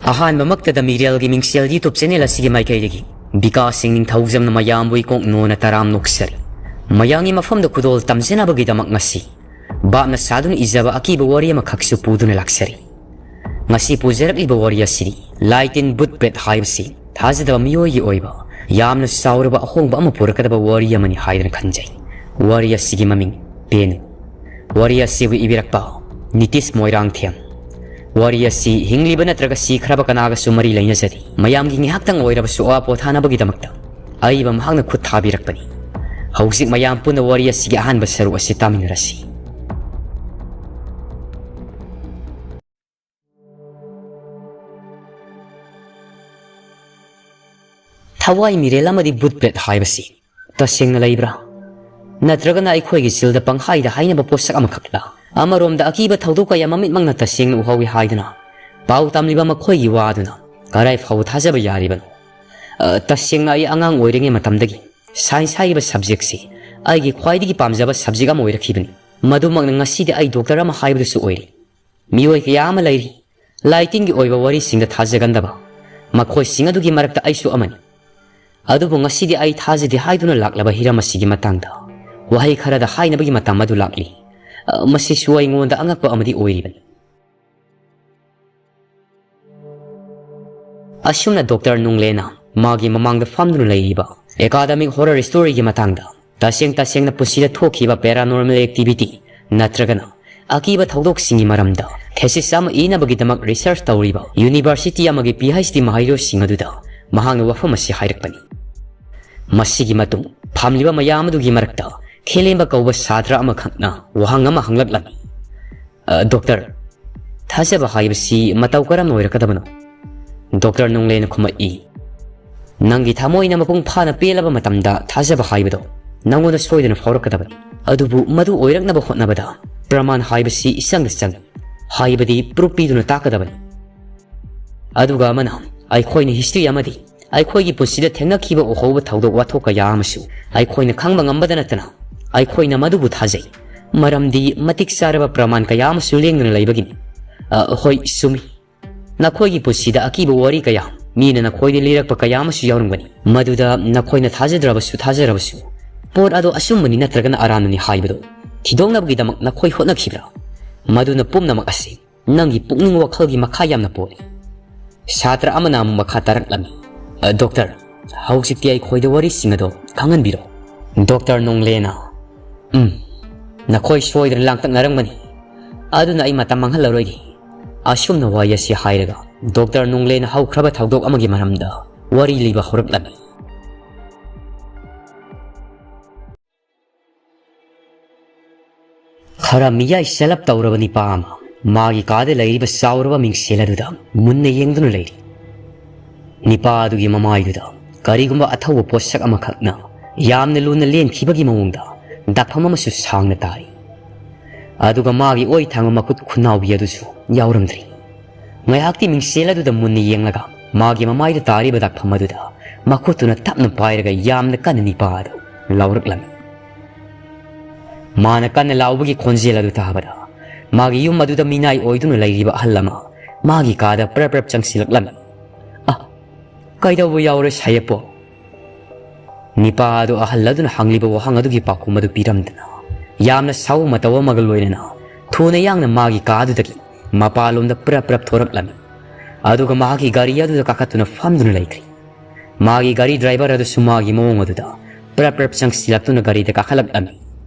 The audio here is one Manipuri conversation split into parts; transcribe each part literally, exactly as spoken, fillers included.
ꯑꯍꯥꯟꯕꯃꯛꯇꯗ ꯃꯤꯔꯦꯜꯒꯤ ꯃꯤꯡꯁꯦꯜ YouTube channel ꯑꯁꯤꯒꯤ ꯃꯥꯏꯀꯩꯗꯒꯤ ꯕꯤꯀꯥꯁ ꯁꯤꯡ ꯅꯤꯡꯊꯧꯖꯝꯅ ꯃꯌꯥꯝꯕꯨ ꯏꯀꯣꯛ ꯅꯣꯟꯅ ꯇꯔꯥꯝ ꯅꯣꯛꯆꯔꯤ꯫ ꯃꯌꯥꯝꯒꯤ ꯃꯐꯝꯗ ꯈꯨꯗꯣꯜ ꯇꯝꯖꯅꯕꯒꯤꯗꯃꯛ ꯉꯁꯤ ꯚꯥꯞꯅ ꯁꯥꯗꯨꯅ ꯏꯖꯕ ꯑꯀꯤꯕ ꯋꯥꯔꯤ ꯑꯃꯈꯛꯁꯨ ꯄꯨꯗꯨꯅ ꯂꯥꯛꯆꯔꯤ꯫ ꯉꯁꯤ ꯄꯨꯖꯔꯛꯂꯤꯕ ꯋꯥꯔꯤ ꯑꯁꯤꯗꯤ ꯂꯥꯏ ꯇꯤꯟ ꯚꯨꯠ ꯄ꯭ꯔꯦꯠ ꯍꯥꯏꯕꯁꯤ ꯊꯥꯖꯗꯕ ꯃꯤꯑꯣꯏꯒꯤ ꯑꯣꯏꯕ ꯌꯥꯝꯅ ꯆꯥꯎꯔꯕ ꯑꯍꯣꯡꯕ ꯑꯃ ꯄꯨꯔꯛꯀꯗꯕ ꯋꯥꯔꯤ ꯑꯃꯅꯤ ꯍꯥꯏꯗꯨꯅ ꯈꯟꯖꯩ꯫ ꯋꯥꯔꯤ ꯑꯁꯤꯒꯤ ꯃꯃꯤꯡ ꯄꯦꯅꯨ꯫ ꯋꯥꯔꯤ ꯑꯁꯤꯕꯨ ꯏꯕꯤꯔꯛꯄ ꯅꯤꯇꯤꯁ ꯃꯣꯏꯔꯥꯡꯊꯦꯝ꯫ ꯋꯥꯔꯤ ꯑꯁꯤ ꯍꯤꯡꯂꯤꯕ ꯅꯠꯇ꯭ꯔꯒ ꯁꯤꯈ꯭ꯔꯕ ꯀꯅꯥꯒꯁꯨ ꯃꯔꯤ ꯂꯩꯅꯖꯗꯦ꯫ ꯃꯌꯥꯝꯒꯤ ꯉꯥꯏꯍꯥꯛꯇꯪ ꯑꯣꯏꯔꯕꯁꯨ ꯑꯋꯥ ꯄꯣꯊꯥꯅꯕꯒꯤꯗꯃꯛꯇ ꯑꯏꯕ ꯃꯍꯥꯛꯅ ꯈꯨꯠ ꯊꯥꯕꯤꯔꯛꯄꯅꯤ꯫ ꯍꯧꯖꯤꯛ ꯃꯌꯥꯝ ꯄꯨꯟꯅ ꯋꯥꯔꯤ ꯑꯁꯤꯒꯤ ꯑꯍꯥꯟꯕ ꯁꯔꯨꯛ ꯑꯁꯤ ꯇꯥꯃꯤꯟꯅꯔꯁꯤ꯫ ꯊꯋꯥꯏ ꯃꯤꯔꯦꯜ ꯑꯃꯗꯤ ꯚꯨꯠ ꯄ꯭ꯔꯦꯠ ꯍꯥꯏꯕꯁꯤ ꯇꯁꯦꯡꯅ ꯂꯩꯕ꯭ꯔꯥ? ꯅꯠꯇ꯭ꯔꯒꯅ ꯑꯩꯈꯣꯏꯒꯤ ꯆꯤꯜꯗ ꯄꯪꯍꯥꯏꯗ ꯍꯥꯏꯅꯕ ꯄꯣꯠꯁꯛ ꯑꯃꯈꯛꯂ? ꯑꯃꯔꯣꯝꯗ ꯑꯀꯤꯕ ꯊꯧꯗꯣꯛ ꯀꯌꯥ ꯃꯃꯤꯠꯃꯛꯅ ꯇꯁꯦꯡꯅ ꯎꯍꯧꯏ ꯍꯥꯏꯗꯨꯅ ꯄꯥꯎ ꯇꯝꯂꯤꯕ ꯃꯈꯣꯏꯒꯤ ꯋꯥꯗꯨꯅ ꯀꯔꯥꯏ ꯐꯥꯎꯕ ꯊꯥꯖꯕ ꯌꯥꯔꯤꯕꯅꯣ? ꯑ, ꯇꯁꯦꯡꯅ ꯑꯩ ꯑꯉꯥꯡ ꯑꯣꯏꯔꯤꯉꯩ ꯃꯇꯝꯗꯒꯤ science ꯍꯥꯏꯔꯤꯕ subjectꯁꯤ ꯑꯩꯒꯤ ꯈ꯭ꯋꯥꯏꯗꯒꯤ ꯄꯥꯝꯖꯕ subject ꯑꯃ ꯑꯣꯏꯔꯛꯈꯤꯕꯅꯤ꯫ ꯃꯗꯨꯃꯛꯅ ꯉꯁꯤꯗꯤ ꯑꯩ doctor ꯑꯃ ꯍꯥꯏꯕꯗꯨꯁꯨ ꯑꯣꯏꯔꯤ꯫ ꯃꯤꯑꯣꯏ ꯀꯌꯥ ꯑꯃ ꯂꯩꯔꯤ, ꯂꯥꯏꯇꯤꯟꯒꯤ ꯑꯣꯏꯕ ꯋꯥꯔꯤꯁꯤꯡꯗ ꯊꯥꯖꯒꯟꯗꯕ꯫ ꯃꯈꯣꯏꯁꯤꯡ ꯑꯗꯨꯒꯤ ꯃꯔꯛꯇ ꯑꯩꯁꯨ ꯑꯃꯅꯤ꯫ ꯑꯗꯨꯕꯨ ꯉꯁꯤꯗꯤ ꯑꯩ ꯊꯥꯖꯗꯦ ꯍꯥꯏꯗꯨꯅ ꯂꯥꯛꯂꯕ ꯍꯤꯔꯝ ꯑꯁꯤꯒꯤ ꯃꯇꯥꯡꯗ ꯋꯥꯍꯩ ꯈꯔꯗ ꯍꯥꯏꯅꯕꯒꯤ ꯃꯇꯝ ꯑꯗꯨ ꯂꯥꯛꯂꯤ꯫ ꯑ, ꯃꯁꯤꯁꯨ ꯑꯩꯉꯣꯟꯗ ꯑꯉꯛꯄ ꯑꯃꯗꯤ ꯑꯣꯏꯔꯤꯕꯅꯤ꯫ ꯑꯁꯨꯝꯅ doctor ꯅꯨꯡꯂꯦꯅ ꯃꯥꯒꯤ ꯃꯃꯥꯡꯗ ꯐꯝꯗꯨꯅ ꯂꯩꯔꯤꯕ academic horror storyꯒꯤ ꯃꯇꯥꯡꯗ, ꯇꯁꯦꯡ ꯇꯁꯦꯡꯅ ꯄꯨꯟꯁꯤꯗ ꯊꯣꯛꯈꯤꯕ paranormal activity ꯅꯠꯇ꯭ꯔꯒꯅ ꯑꯀꯤꯕ ꯊꯧꯗꯣꯛꯁꯤꯡꯒꯤ ꯃꯔꯝꯗ thesis ꯑꯃ ꯏꯅꯕꯒꯤꯗꯃꯛ research ꯇꯧꯔꯤꯕ university ꯑꯃꯒꯤ PhD ꯃꯍꯩꯔꯣꯏꯁꯤꯡ ꯑꯗꯨꯗ ꯃꯍꯥꯛꯅ ꯋꯥꯐꯝ ꯑꯁꯤ ꯍꯥꯏꯔꯛꯄꯅꯤ꯫ ꯃꯁꯤꯒꯤ ꯃꯇꯨꯡ ꯐꯝꯂꯤꯕ ꯃꯌꯥꯝ ꯑꯗꯨꯒꯤ ꯃꯔꯛꯇ ꯈꯦꯂꯦꯝꯕ ꯀꯧꯕ ꯁꯥꯇ꯭ꯔ ꯑꯃꯈꯛꯅ ꯋꯥꯍꯪ ꯑꯃ ꯍꯪꯂꯛꯂꯝꯃꯤ꯫ "ꯑ, doctor, ꯊꯥꯖꯕ ꯍꯥꯏꯕꯁꯤ ꯃꯇꯧ ꯀꯔꯝꯅ ꯑꯣꯏꯔꯛꯀꯗꯕꯅꯣ?" Doctor ꯅꯨꯡꯂꯦꯅ ꯈꯨꯝꯃꯛꯏ, "ꯅꯪꯒꯤ ꯊꯃꯣꯏꯅ ꯃꯄꯨꯡ ꯐꯥꯅ ꯄꯦꯜꯂꯕ ꯃꯇꯝꯗ ꯊꯥꯖꯕ ꯍꯥꯏꯕꯗꯣ ꯅꯪꯉꯣꯟꯗ ꯁꯣꯏꯗꯅ ꯐꯥꯎꯔꯛꯀꯗꯕꯅꯤ꯫ ꯑꯗꯨꯕꯨ ꯃꯗꯨ ꯑꯣꯏꯔꯛꯅꯕ ꯍꯣꯠꯅꯕꯗ ꯄ꯭ꯔꯃꯥꯟ ꯍꯥꯏꯕꯁꯤ ꯏꯆꯪꯗ ꯆꯪꯏ, ꯍꯥꯏꯕꯗꯤ proof ꯄꯤꯗꯨꯅ ꯇꯥꯛꯀꯗꯕꯅꯤ꯫ ꯑꯗꯨꯒ ꯑꯃꯅ, ꯑꯩꯈꯣꯏꯅ history ꯑꯃꯗꯤ ꯑꯩꯈꯣꯏꯒꯤ ꯄꯨꯟꯁꯤꯗ ꯊꯦꯡꯅꯈꯤꯕ ꯎꯍꯧꯕ ꯊꯧꯗꯣꯛ ꯋꯥꯊꯣꯛ ꯀꯌꯥ ꯑꯃꯁꯨ ꯑꯩꯈꯣꯏꯅ ꯈꯪꯕ ꯉꯝꯕꯗ ꯅꯠꯇꯅ ꯑꯩꯈꯣꯏꯅ ꯃꯗꯨꯕꯨ ꯊꯥꯖꯩ, ꯃꯔꯝꯗꯤ ꯃꯇꯤꯛ ꯆꯥꯔꯕ ꯄ꯭ꯔꯃꯥꯟ ꯀꯌꯥ ꯑꯃꯁꯨ ꯂꯦꯡꯗꯨꯅ ꯂꯩꯕꯒꯤꯅꯤ꯫" "ꯑ, ꯍꯣꯏ, ꯆꯨꯝꯃꯤ꯫ ꯅꯈꯣꯏꯒꯤ ꯄꯨꯟꯁꯤꯗ ꯑꯀꯤꯕ ꯋꯥꯔꯤ ꯀꯌꯥ, ꯃꯤꯅ ꯅꯈꯣꯏꯗ ꯂꯤꯔꯛꯄ ꯀꯌꯥ ꯑꯃꯁꯨ ꯌꯥꯎꯔꯝꯒꯅꯤ꯫ ꯃꯗꯨꯗ ꯅꯈꯣꯏꯅ ꯊꯥꯖꯗ꯭ꯔꯕꯁꯨ ꯊꯥꯖꯔꯕꯁꯨ, ꯄꯣꯠ ꯑꯗꯣ ꯑꯆꯨꯝꯕꯅꯤ ꯅꯠꯇ꯭ꯔꯒꯅ ꯑꯔꯥꯟꯕꯅꯤ ꯍꯥꯏꯕꯗꯨ ꯊꯤꯗꯣꯛꯅꯕꯒꯤꯗꯃꯛ ꯅꯈꯣꯏ ꯍꯣꯠꯅꯈꯤꯕ꯭ꯔꯥ? ꯃꯗꯨꯅ ꯄꯨꯝꯅꯃꯛ ꯑꯁꯤ ꯅꯪꯒꯤ ꯄꯨꯛꯅꯤꯡ ꯋꯥꯈꯜꯒꯤ ꯃꯈꯥ ꯌꯥꯝꯅ ꯄꯣꯜꯂꯤ꯫ ꯁꯥꯇ꯭ꯔ ꯑꯃꯅ ꯑꯃꯨꯛ ꯃꯈꯥ ꯇꯥꯔꯛꯂꯝꯃꯤ, "ꯑ, ꯗꯣꯛꯇꯔ, ꯍꯧꯖꯤꯛꯇꯤ ꯑꯩꯈꯣꯏꯗ ꯋꯥꯔꯤꯁꯤꯡ ꯑꯗꯣ ꯈꯪꯍꯟꯕꯤꯔꯣ꯫" ꯗꯣꯛꯇꯔ ꯅꯣꯡꯂꯦꯅ, "ꯎꯝ, ꯅꯈꯣꯏ ꯁꯣꯏꯗꯅ ꯂꯥꯡꯇꯛꯅꯔꯝꯒꯅꯤ, ꯑꯗꯨꯅ ꯑꯩ ꯃꯇꯝ ꯃꯥꯡꯍꯜꯂꯔꯣꯏꯒꯦ꯫" ꯑꯁꯨꯝꯅ ꯋꯥꯔꯤ ꯑꯁꯤ ꯍꯥꯏꯔꯒ ꯗꯣꯛꯇꯔ ꯅꯣꯡꯂꯦꯅ ꯍꯧꯈ꯭ꯔꯕ ꯊꯧꯗꯣꯛ ꯑꯃꯒꯤ ꯃꯔꯝꯗ ꯋꯥꯔꯤ ꯂꯤꯕ ꯍꯧꯔꯛꯂꯝꯃꯤ꯫ ꯈꯔ ꯃꯤꯌꯥꯏ ꯆꯂꯞ ꯇꯧꯔꯕ ꯅꯤꯄꯥ ꯑꯃ ꯃꯥꯒꯤ ꯀꯥꯗ ꯂꯩꯔꯤꯕ ꯆꯥꯎꯔꯕ ꯃꯤꯡꯁꯦꯜ ꯑꯗꯨꯗ ꯃꯨꯟꯅ ꯌꯦꯡꯗꯨꯅ ꯂꯩꯔꯤ꯫ ꯅꯤꯄꯥ ꯑꯗꯨꯒꯤ ꯃꯃꯥꯏꯗꯨꯗ ꯀꯔꯤꯒꯨꯝꯕ ꯑꯊꯧꯕ ꯄꯣꯠꯁꯛ ꯑꯃꯈꯛꯅ ꯌꯥꯝꯅ ꯂꯨꯅ ꯂꯦꯟꯈꯤꯕꯒꯤ ꯃꯑꯣꯡꯗ ꯗꯥꯛꯐꯝ ꯑꯃꯁꯨ ꯁꯥꯡꯅ ꯇꯥꯔꯤ꯫ ꯑꯗꯨꯒ ꯃꯥꯒꯤ ꯑꯣꯏ ꯊꯥꯡꯕ ꯃꯈꯨꯠ ꯈꯨꯅꯥꯎꯕꯤ ꯑꯗꯨꯁꯨ ꯌꯥꯎꯔꯝꯗ꯭ꯔꯤ꯫ ꯉꯥꯏꯍꯥꯛꯇꯤ ꯃꯤꯡꯁꯦꯜ ꯑꯗꯨꯗ ꯃꯨꯟꯅ ꯌꯦꯡꯂꯒ ꯃꯥꯒꯤ ꯃꯃꯥꯏꯗ ꯇꯥꯔꯤꯕ ꯗꯥꯛꯐꯝ ꯑꯗꯨꯗ ꯃꯈꯨꯠꯇꯨꯅ ꯇꯞꯅ ꯄꯥꯏꯔꯒ ꯌꯥꯝꯅ ꯀꯟꯅ ꯅꯤꯄꯥ ꯑꯗꯨ ꯂꯥꯎꯔꯛꯂꯝꯃꯤ꯫ ꯃꯥꯅ ꯀꯟꯅ ꯂꯥꯎꯕꯒꯤ ꯈꯣꯟꯖꯦꯜ ꯑꯗꯨ ꯇꯥꯕꯗ ꯃꯥꯒꯤ ꯌꯨꯝ ꯑꯗꯨꯗ ꯃꯤꯅꯥꯏ ꯑꯣꯏꯗꯨꯅ ꯂꯩꯔꯤꯕ ꯑꯍꯜ ꯑꯃ ꯃꯥꯒꯤ ꯀꯥꯗ ꯄ꯭ꯔꯞ ꯄ꯭ꯔꯞ ꯆꯪꯁꯤꯜꯂꯛꯂꯝꯃꯤ꯫ "ꯑ, ꯀꯩꯗꯧꯕ ꯌꯥꯎꯔꯦ ꯁꯥꯌꯦꯞꯄꯣ?" ꯅꯤꯄꯥ ꯑꯗꯨ ꯑꯍꯜ ꯑꯗꯨꯅ ꯍꯪꯂꯤꯕ ꯋꯥꯍꯪ ꯑꯗꯨꯒꯤ ꯄꯥꯎꯈꯨꯝ ꯑꯗꯨ ꯄꯤꯔꯝꯗꯅ ꯌꯥꯝꯅ ꯁꯥꯎ ꯃꯇꯧ ꯑꯃꯒ ꯂꯣꯏꯅꯅ ꯊꯨꯅ ꯌꯥꯡꯅ ꯃꯥꯒꯤ ꯀꯥ ꯑꯗꯨꯗꯒꯤ ꯃꯄꯥꯟꯂꯣꯝꯗ ꯄ꯭ꯔꯞ ꯄ꯭ꯔꯞ ꯊꯣꯔꯛꯂꯝꯃꯤ꯫ ꯑꯗꯨꯒ ꯃꯍꯥꯛꯀꯤ ꯒꯥꯔꯤ ꯑꯗꯨꯗ ꯀꯥꯈꯠꯇꯨꯅ ꯐꯝꯗꯨꯅ ꯂꯩꯈ꯭ꯔꯤ꯫ ꯃꯥꯒꯤ ꯒꯥꯔꯤ ꯗ꯭ꯔꯥꯏꯚꯔ ꯑꯗꯨꯁꯨ ꯃꯥꯒꯤ ꯃꯑꯣꯡ ꯑꯗꯨꯗ ꯄ꯭ꯔꯞ ꯄ꯭ꯔꯞ ꯆꯪꯁꯤꯜꯂꯛꯇꯨꯅ ꯒꯥꯔꯤꯗ ꯀꯥꯈꯠꯂꯛꯂꯝꯃꯤ꯫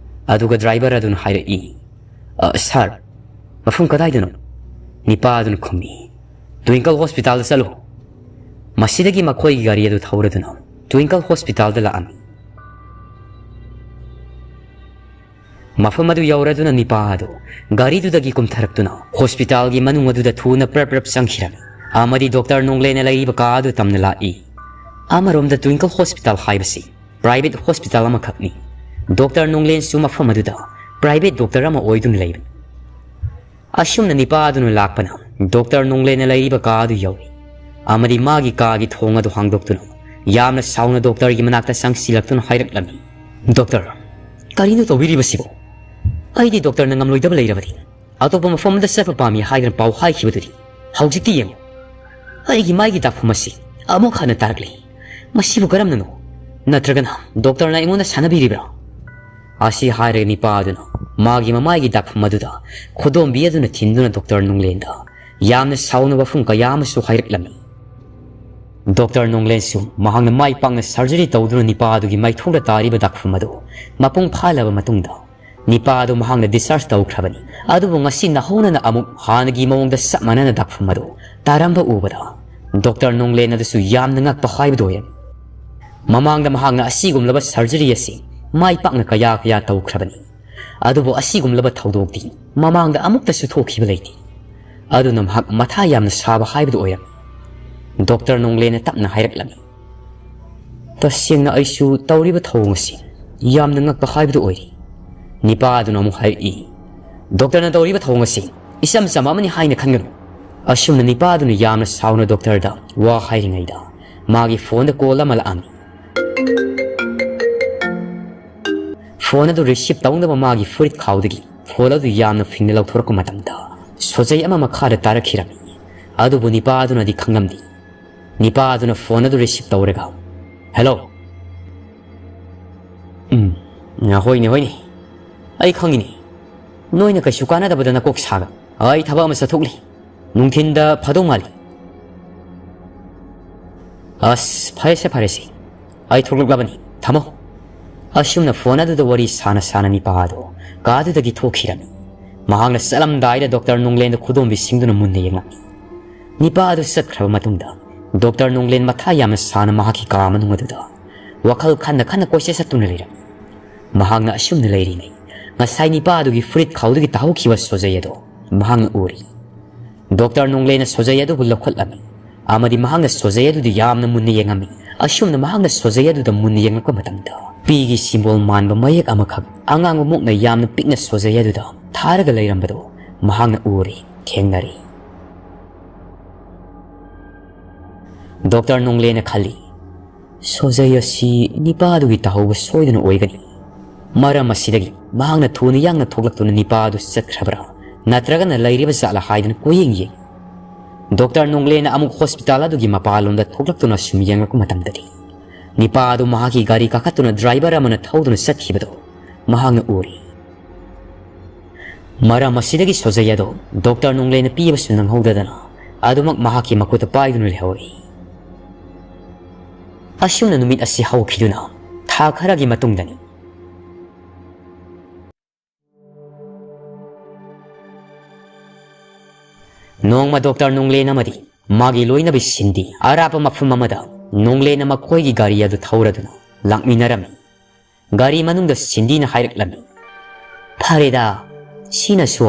ꯑꯗꯨꯒ ꯗ꯭ꯔꯥꯏꯚꯔ ꯑꯗꯨꯅ ꯍꯥꯏꯔꯛꯏ, "ꯑ, ꯁꯥꯔ, ꯃꯐꯝ ꯀꯗꯥꯏꯗꯅꯣ?" ꯅꯤꯄꯥ ꯑꯗꯨꯅ ꯈꯨꯝꯃꯤ, "ꯇ꯭ꯋꯤꯡꯀꯜ ꯍꯣꯁꯄꯤꯇꯥꯜꯗ ꯆꯠꯂꯨ꯫" ꯃꯁꯤꯗꯒꯤ ꯃꯈꯣꯏꯒꯤ ꯒꯥꯔꯤ ꯑꯗꯨ ꯊꯧꯔꯗꯨꯅ ꯇ꯭ꯋꯤꯡꯀꯜ ꯍꯣꯁꯄꯤꯇꯥꯜꯗ ꯂꯥꯛꯂꯝꯃꯤ꯫ ꯃꯐꯝ ꯑꯗꯨ ꯌꯧꯔꯗꯨꯅ ꯅꯤꯄꯥ ꯑꯗꯨ ꯒꯥꯔꯤꯗꯨꯗꯒꯤ ꯀꯨꯝꯊꯔꯛꯇꯨꯅ ꯍꯣꯁꯄꯤꯇꯥꯜꯒꯤ ꯃꯅꯨꯡ ꯑꯗꯨꯗ ꯊꯨꯅ ꯄ꯭ꯔꯞ ꯄ꯭ꯔꯞ ꯆꯪꯈꯤꯔꯝꯃꯤ ꯑꯃꯗꯤ ꯗꯣꯛꯇꯔ ꯅꯣꯡꯂꯦꯅ ꯂꯩꯔꯤꯕ ꯀꯥ ꯑꯗꯨ ꯇꯝꯅ ꯂꯥꯛꯏ꯫ ꯑꯃꯔꯣꯝꯗ ꯇ꯭ꯋꯤꯡꯀꯜ ꯍꯣꯁꯄꯤꯇꯥꯜ ꯍꯥꯏꯕꯁꯤ ꯄ꯭ꯔꯥꯏꯚꯦꯠ ꯍꯣꯁꯄꯤꯇꯥꯜ ꯑꯃꯈꯛꯅꯤ꯫ ꯗꯣꯛꯇꯔ ꯅꯣꯡꯂꯦꯟꯁꯨ ꯃꯐꯝ ꯑꯗꯨꯗ ꯄ꯭ꯔꯥꯏꯚꯦꯠ ꯗꯣꯛꯇꯔ ꯑꯃ ꯑꯣꯏꯗꯨꯅ ꯂꯩꯕꯅꯤ꯫ ꯑꯁꯨꯝꯅ ꯅꯤꯄꯥ ꯑꯗꯨꯅ ꯂꯥꯛꯄꯅ ꯗꯣꯛꯇꯔ ꯅꯣꯡꯂꯦꯅ ꯂꯩꯔꯤꯕ ꯀꯥ ꯑꯗꯨ ꯌꯧꯏ ꯑꯃꯗꯤ ꯃꯥꯒꯤ ꯀꯥꯒꯤ ꯊꯣꯡ ꯑꯗꯨ ꯍꯥꯡꯗꯣꯛꯇꯨꯅ ꯌꯥꯝꯅ ꯁꯥꯎꯅ ꯗꯣꯛꯇꯔꯒꯤ ꯃꯅꯥꯛꯇ ꯆꯪꯁꯤꯜꯂꯛꯇꯨꯅ ꯍꯥꯏꯔꯛꯂꯝꯃꯤ, "ꯗꯣꯛꯇꯔ, ꯀꯔꯤꯅꯣ ꯇꯧꯕꯤꯔꯤꯕꯁꯤꯕꯣ? ꯑꯩꯗꯤ ꯗꯣꯛꯇꯔꯅ ꯉꯝꯂꯣꯏꯗꯕ ꯂꯩꯔꯕꯗꯤ ꯑꯇꯣꯞꯄ ꯃꯐꯝ ꯑꯃꯗ ꯆꯠꯄ ꯄꯥꯝꯃꯤ ꯍꯥꯏꯗꯅ ꯄꯥꯎ ꯍꯥꯏꯈꯤꯕꯗꯨꯗꯤ꯫ ꯍꯧꯖꯤꯛꯇꯤ ꯌꯦꯡꯉꯨ, ꯑꯩꯒꯤ ꯃꯥꯏꯒꯤ ꯗꯥꯛꯐꯝ ꯑꯁꯤ ꯑꯃꯨꯛ ꯍꯟꯅ ꯇꯥꯔꯛꯂꯤ꯫ ꯃꯁꯤꯕꯨ ꯀꯔꯝꯅꯅꯣ? ꯅꯠꯇ꯭ꯔꯒꯅ ꯗꯣꯛꯇꯔꯅ ꯑꯩꯉꯣꯟꯗ ꯁꯥꯟꯅꯕꯤꯔꯤꯕ꯭ꯔꯥ?" ꯑꯁꯤ ꯍꯥꯏꯔꯒ ꯅꯤꯄꯥ ꯑꯗꯨꯅ ꯃꯥꯒꯤ ꯃꯃꯥꯏꯒꯤ ꯗꯥꯛꯐꯝ ꯑꯗꯨꯗ ꯈꯨꯗꯣꯝꯕꯤ ꯑꯗꯨꯅ ꯊꯤꯟꯗꯨꯅ ꯗꯣꯛꯇꯔ ꯅꯣꯡꯂꯦꯟꯗ ꯌꯥꯝꯅ ꯁꯥꯎꯅ ꯋꯥꯐꯝ ꯀꯌꯥ ꯑꯃꯁꯨ ꯍꯥꯏꯔꯛꯂꯝꯃꯤ꯫ ꯗꯣꯛꯇꯔ ꯅꯣꯡꯂꯦꯟꯁꯨ ꯃꯍꯥꯛꯅ ꯃꯥꯏ ꯄꯥꯛꯅ surgery ꯇꯧꯗꯨꯅ ꯅꯤꯄꯥ ꯑꯗꯨꯒꯤ ꯃꯥꯏꯊꯣꯡꯗ ꯇꯥꯔꯤꯕ ꯗꯥꯛꯐꯝ ꯑꯗꯨ ꯃꯄꯨꯡ ꯐꯥꯍꯜꯂꯕ ꯃꯇꯨꯡꯗ, ꯅꯤꯄꯥ ꯑꯗꯨ ꯃꯍꯥꯛꯅ discharge ꯇꯧꯈ꯭ꯔꯕꯅꯤ꯫ ꯑꯗꯨꯕꯨ ꯉꯁꯤ ꯅꯧꯍꯧꯅꯅ ꯑꯃꯨꯛ ꯍꯥꯟꯅꯒꯤ ꯃꯑꯣꯡꯗ ꯆꯞ ꯃꯥꯟꯅꯅ ꯗꯥꯛꯐꯝ ꯑꯗꯨ ꯇꯥꯔꯝꯕ ꯎꯕꯗ, ꯗꯣꯛꯇꯔ ꯅꯣꯡꯂꯦꯟ ꯑꯗꯨꯁꯨ ꯌꯥꯝꯅ ꯉꯛꯄ ꯍꯥꯏꯕꯗꯨ ꯑꯣꯏꯔꯝꯃꯤ꯫ ꯃꯃꯥꯡꯗ ꯃꯍꯥꯛꯅ ꯑꯁꯤꯒꯨꯝꯂꯕ surgery ꯑꯁꯤ ꯃꯥꯏ ꯄꯥꯛꯅ ꯀꯌꯥ ꯀꯌꯥ ꯇꯧꯈ꯭ꯔꯕꯅꯤ꯫ ꯑꯗꯨꯕꯨ ꯑꯁꯤꯒꯨꯝꯂꯕ ꯊꯧꯗꯣꯛꯇꯤ ꯃꯃꯥꯡꯗ ꯑꯃꯨꯛꯇꯁꯨ ꯊꯣꯛꯈꯤꯕ ꯂꯩꯇꯦ꯫ ꯑꯗꯨꯅ ꯃꯍꯥꯛ ꯃꯊꯥ ꯌꯥꯝꯅ ꯁꯥꯕ ꯍꯥꯏꯕꯗꯨ ꯑꯣꯏꯔꯝꯃꯤ꯫ ꯗꯣꯛꯇꯔ ꯅꯣꯡꯂꯦꯟꯅ ꯇꯞꯅ ꯍꯥꯏꯔꯛꯂꯝꯃꯤ, "ꯇꯁꯦꯡꯅ ꯑꯩꯁꯨ ꯇꯧꯔꯤꯕ ꯊꯧꯑꯣꯡ ꯑꯁꯤ ꯌꯥꯝꯅ ꯉꯛꯄ ꯍꯥꯏꯕꯗꯨ ꯑꯣꯏꯔꯤ꯫" ꯅꯤꯄꯥ ꯑꯗꯨꯅ ꯑꯃꯨꯛ ꯍꯥꯏꯔꯛꯏ, "ꯗꯣꯛꯇꯔꯅ ꯇꯧꯔꯤꯕ ꯊꯧꯑꯣꯡ ꯑꯁꯤ ꯏꯆꯝ ꯆꯝꯕ ꯑꯃꯅꯤ ꯍꯥꯏꯅ ꯈꯟꯒꯅꯨ꯫" ꯑꯁꯨꯝꯅ ꯅꯤꯄꯥ ꯑꯗꯨꯅ ꯌꯥꯝꯅ ꯁꯥꯎꯅ ꯗꯣꯛꯇꯔꯗ ꯋꯥ ꯍꯥꯏꯔꯤꯉꯩꯗ, ꯃꯥꯒꯤ phoneꯗ call ꯑꯃ ꯂꯥꯛꯑꯝꯃꯤ꯫ Phone ꯑꯗꯨ receive ꯇꯧꯅꯕ ꯃꯥꯒꯤ ꯐꯨꯔꯤꯠ ꯈꯥꯎꯗꯒꯤ phone ꯑꯗꯨ ꯌꯥꯝꯅ ꯐꯤꯡꯅ ꯂꯧꯊꯣꯔꯛꯄ ꯃꯇꯝꯗ, ꯁꯣꯖꯩ ꯑꯃ ꯃꯈꯥꯗ ꯇꯥꯔꯛꯈꯤꯔꯝꯃꯤ꯫ ꯑꯗꯨꯕꯨ ꯅꯤꯄꯥ ꯑꯗꯨꯅꯗꯤ ꯈꯪꯂꯝꯗꯦ꯫ ꯅꯤꯄꯥ ꯑꯗꯨꯅ phone ꯑꯗꯨ receive ꯇꯧꯔꯒ, "Hello꯫ ꯎꯝ, ꯍꯣꯏꯅꯦ, ꯍꯣꯏꯅꯦ꯫ ꯑꯩ ꯈꯪꯉꯤꯅꯦ꯫ ꯅꯣꯏꯅ ꯀꯩꯁꯨ ꯀꯥꯟꯅꯗꯕꯗ ꯅꯀꯣꯛ ꯁꯥꯒ꯫ ꯑꯩ ꯊꯕꯛ ꯑꯃ ꯆꯠꯊꯣꯛꯂꯤ꯫ ꯅꯨꯡꯊꯤꯟꯗ ꯐꯗꯧ ꯃꯥꯜꯂꯤ꯫" "ꯑꯁ, ꯐꯔꯦꯁꯦ, ꯐꯔꯦꯁꯦ꯫ ꯑꯩ ꯊꯣꯛꯂꯛꯂꯕꯅꯤ꯫ ꯊꯝꯃꯣ꯫" ꯑꯁꯨꯝꯅ phone ꯑꯗꯨꯗ ꯋꯥꯔꯤ ꯁꯥꯅ ꯁꯥꯅ ꯅꯤꯄꯥ ꯑꯗꯨ ꯀꯥꯗꯨꯗꯒꯤ ꯊꯣꯛꯈꯤꯔꯝꯃꯤ꯫ ꯃꯍꯥꯛꯅ ꯆꯠꯂꯝꯗꯥꯏꯗ ꯗꯣꯛꯇꯔ ꯅꯣꯡꯂꯦꯟꯗ ꯈꯨꯗꯣꯝꯕꯤ ꯁꯤꯡꯗꯨꯅ ꯃꯨꯟꯅ ꯌꯦꯡꯂꯝꯃꯤ꯫ ꯅꯤꯄꯥ ꯑꯗꯨ ꯆꯠꯈ꯭ꯔꯕ ꯃꯇꯨꯡꯗ, ꯗꯣꯛꯇꯔ ꯅꯣꯡꯂꯦꯟ ꯃꯊꯥ ꯌꯥꯝꯅ ꯁꯥꯅ ꯃꯍꯥꯛꯀꯤ ꯀꯥ ꯃꯅꯨꯡ ꯑꯗꯨꯗ ꯋꯥꯈꯜ ꯈꯟꯅ ꯈꯟꯅ ꯀꯣꯏꯆꯠ ꯆꯠꯇꯨꯅ ꯂꯩꯔꯝꯃꯤ꯫ ꯃꯍꯥꯛꯅ ꯑꯁꯨꯝꯅ ꯂꯩꯔꯤꯉꯩ, ꯉꯁꯥꯏ ꯅꯤꯄꯥ ꯑꯗꯨꯒꯤ ꯐꯨꯔꯤꯠ ꯈꯥꯎꯗꯒꯤ ꯇꯥꯍꯧꯈꯤꯕ ꯁꯣꯖꯩ ꯑꯗꯨ ꯃꯍꯥꯛꯅ ꯎꯔꯤ꯫ ꯗꯣꯛꯇꯔ ꯅꯣꯡꯂꯦꯟꯅ ꯁꯣꯖꯩ ꯑꯗꯨꯕꯨ ꯂꯧꯈꯠꯂꯝꯃꯤ ꯑꯃꯗꯤ ꯃꯍꯥꯛꯅ ꯁꯣꯖꯩ ꯑꯗꯨꯗ ꯌꯥꯝꯅ ꯃꯨꯟꯅ ꯌꯦꯡꯉꯝꯃꯤ꯫ ꯑꯁꯨꯝꯅ ꯃꯍꯥꯛꯅ ꯁꯣꯖꯩ ꯑꯗꯨꯗ ꯃꯨꯟꯅ ꯌꯦꯡꯂꯛꯄ ꯃꯇꯝꯗ, ꯄꯤꯒꯤ symbol ꯃꯥꯟꯕ ꯃꯌꯦꯛ ꯑꯃꯈꯛ ꯑꯉꯥꯡꯕ ꯃꯨꯛꯅ ꯌꯥꯝꯅ ꯄꯤꯛꯅ ꯁꯣꯖꯩ ꯑꯗꯨꯗ ꯊꯥꯔꯒ ꯂꯩꯔꯝꯕꯗꯨ ꯃꯍꯥꯛꯅ ꯎꯔꯤ, ꯊꯦꯡꯅꯔꯤ꯫ ꯗꯣꯛꯇꯔ ꯅꯣꯡꯂꯦꯟꯅ ꯈꯜꯂꯤ, "ꯁꯣꯖꯩ ꯑꯁꯤ ꯅꯤꯄꯥꯗꯨꯒꯤ ꯇꯥꯍꯧꯕ ꯁꯣꯏꯗꯅ ꯑꯣꯏꯒꯅꯤ꯫" ꯃꯔꯝ ꯑꯁꯤꯗꯒꯤ ꯃꯍꯥꯛꯅ ꯊꯨꯅ ꯌꯥꯡꯅ ꯊꯣꯛꯂꯛꯇꯨꯅ ꯅꯤꯄꯥ ꯑꯗꯨ ꯆꯠꯈ꯭ꯔꯕ꯭ꯔꯥ ꯅꯠꯇ꯭ꯔꯒꯅ ꯂꯩꯔꯤꯕ ꯖꯥꯠꯂꯥ ꯍꯥꯏꯗꯨꯅ ꯀꯣꯏꯌꯦꯡ ꯌꯦꯡ꯫ ꯗꯣꯛꯇꯔ ꯅꯣꯡꯂꯦꯅ ꯑꯃꯨꯛ ꯍꯣꯁꯄꯤꯇꯥꯜ ꯑꯗꯨꯒꯤ ꯃꯄꯥꯟꯂꯣꯝꯗ ꯊꯣꯛꯂꯛꯇꯨꯅ ꯁꯨꯝ ꯌꯦꯡꯂꯛꯄ ꯃꯇꯝꯗꯗꯤ, ꯅꯤꯄꯥ ꯑꯗꯨ ꯃꯍꯥꯛꯀꯤ ꯒꯥꯔꯤ ꯀꯥꯈꯠꯇꯨꯅ ꯗ꯭ꯔꯥꯏꯚꯔ ꯑꯃꯅ ꯊꯧꯗꯨꯅ ꯆꯠꯈꯤꯕꯗꯨ ꯃꯍꯥꯛꯅ ꯎꯔꯤ꯫ ꯃꯔꯝ ꯑꯁꯤꯗꯒꯤ ꯁꯣꯖꯩ ꯑꯗꯨ ꯗꯣꯛꯇꯔ ꯅꯣꯡꯂꯦꯅ ꯄꯤꯕꯁꯨ ꯅꯪꯍꯧꯗꯗꯅ ꯑꯗꯨꯃꯛ ꯃꯍꯥꯛꯀꯤ ꯃꯈꯨꯠꯇ ꯄꯥꯏꯗꯨꯅ ꯂꯩꯍꯧꯔꯤ꯫ ꯑꯁꯨꯝꯅ ꯅꯨꯃꯤꯠ ꯑꯁꯤ ꯍꯧꯈꯤꯗꯨꯅ ꯊꯥ ꯈꯔꯒꯤ ꯃꯇꯨꯡꯗꯅꯤ꯫ ꯅꯣꯡꯃ ꯗꯣꯛꯇꯔ ꯅꯣꯡꯂꯦꯟ ꯑꯃꯗꯤ ꯃꯥꯒꯤ ꯂꯣꯏꯅꯕꯤ ꯁꯤꯟꯗꯤ ꯑꯔꯥꯞꯄ ꯃꯐꯝ ꯑꯃꯗ ꯅꯣꯡꯂꯦꯟꯅ ꯃꯈꯣꯏꯒꯤ ꯒꯥꯔꯤ ꯑꯗꯨ ꯊꯧꯔꯗꯨꯅ ꯂꯥꯛꯃꯤꯟꯅꯔꯝꯃꯤ꯫ ꯒꯥꯔꯤ ꯃꯅꯨꯡꯗ ꯁꯤꯟꯗꯤꯅ ꯍꯥꯏꯔꯛꯂꯝꯃꯤ, "ꯐꯔꯦꯗ, ꯁꯤꯅꯁꯨ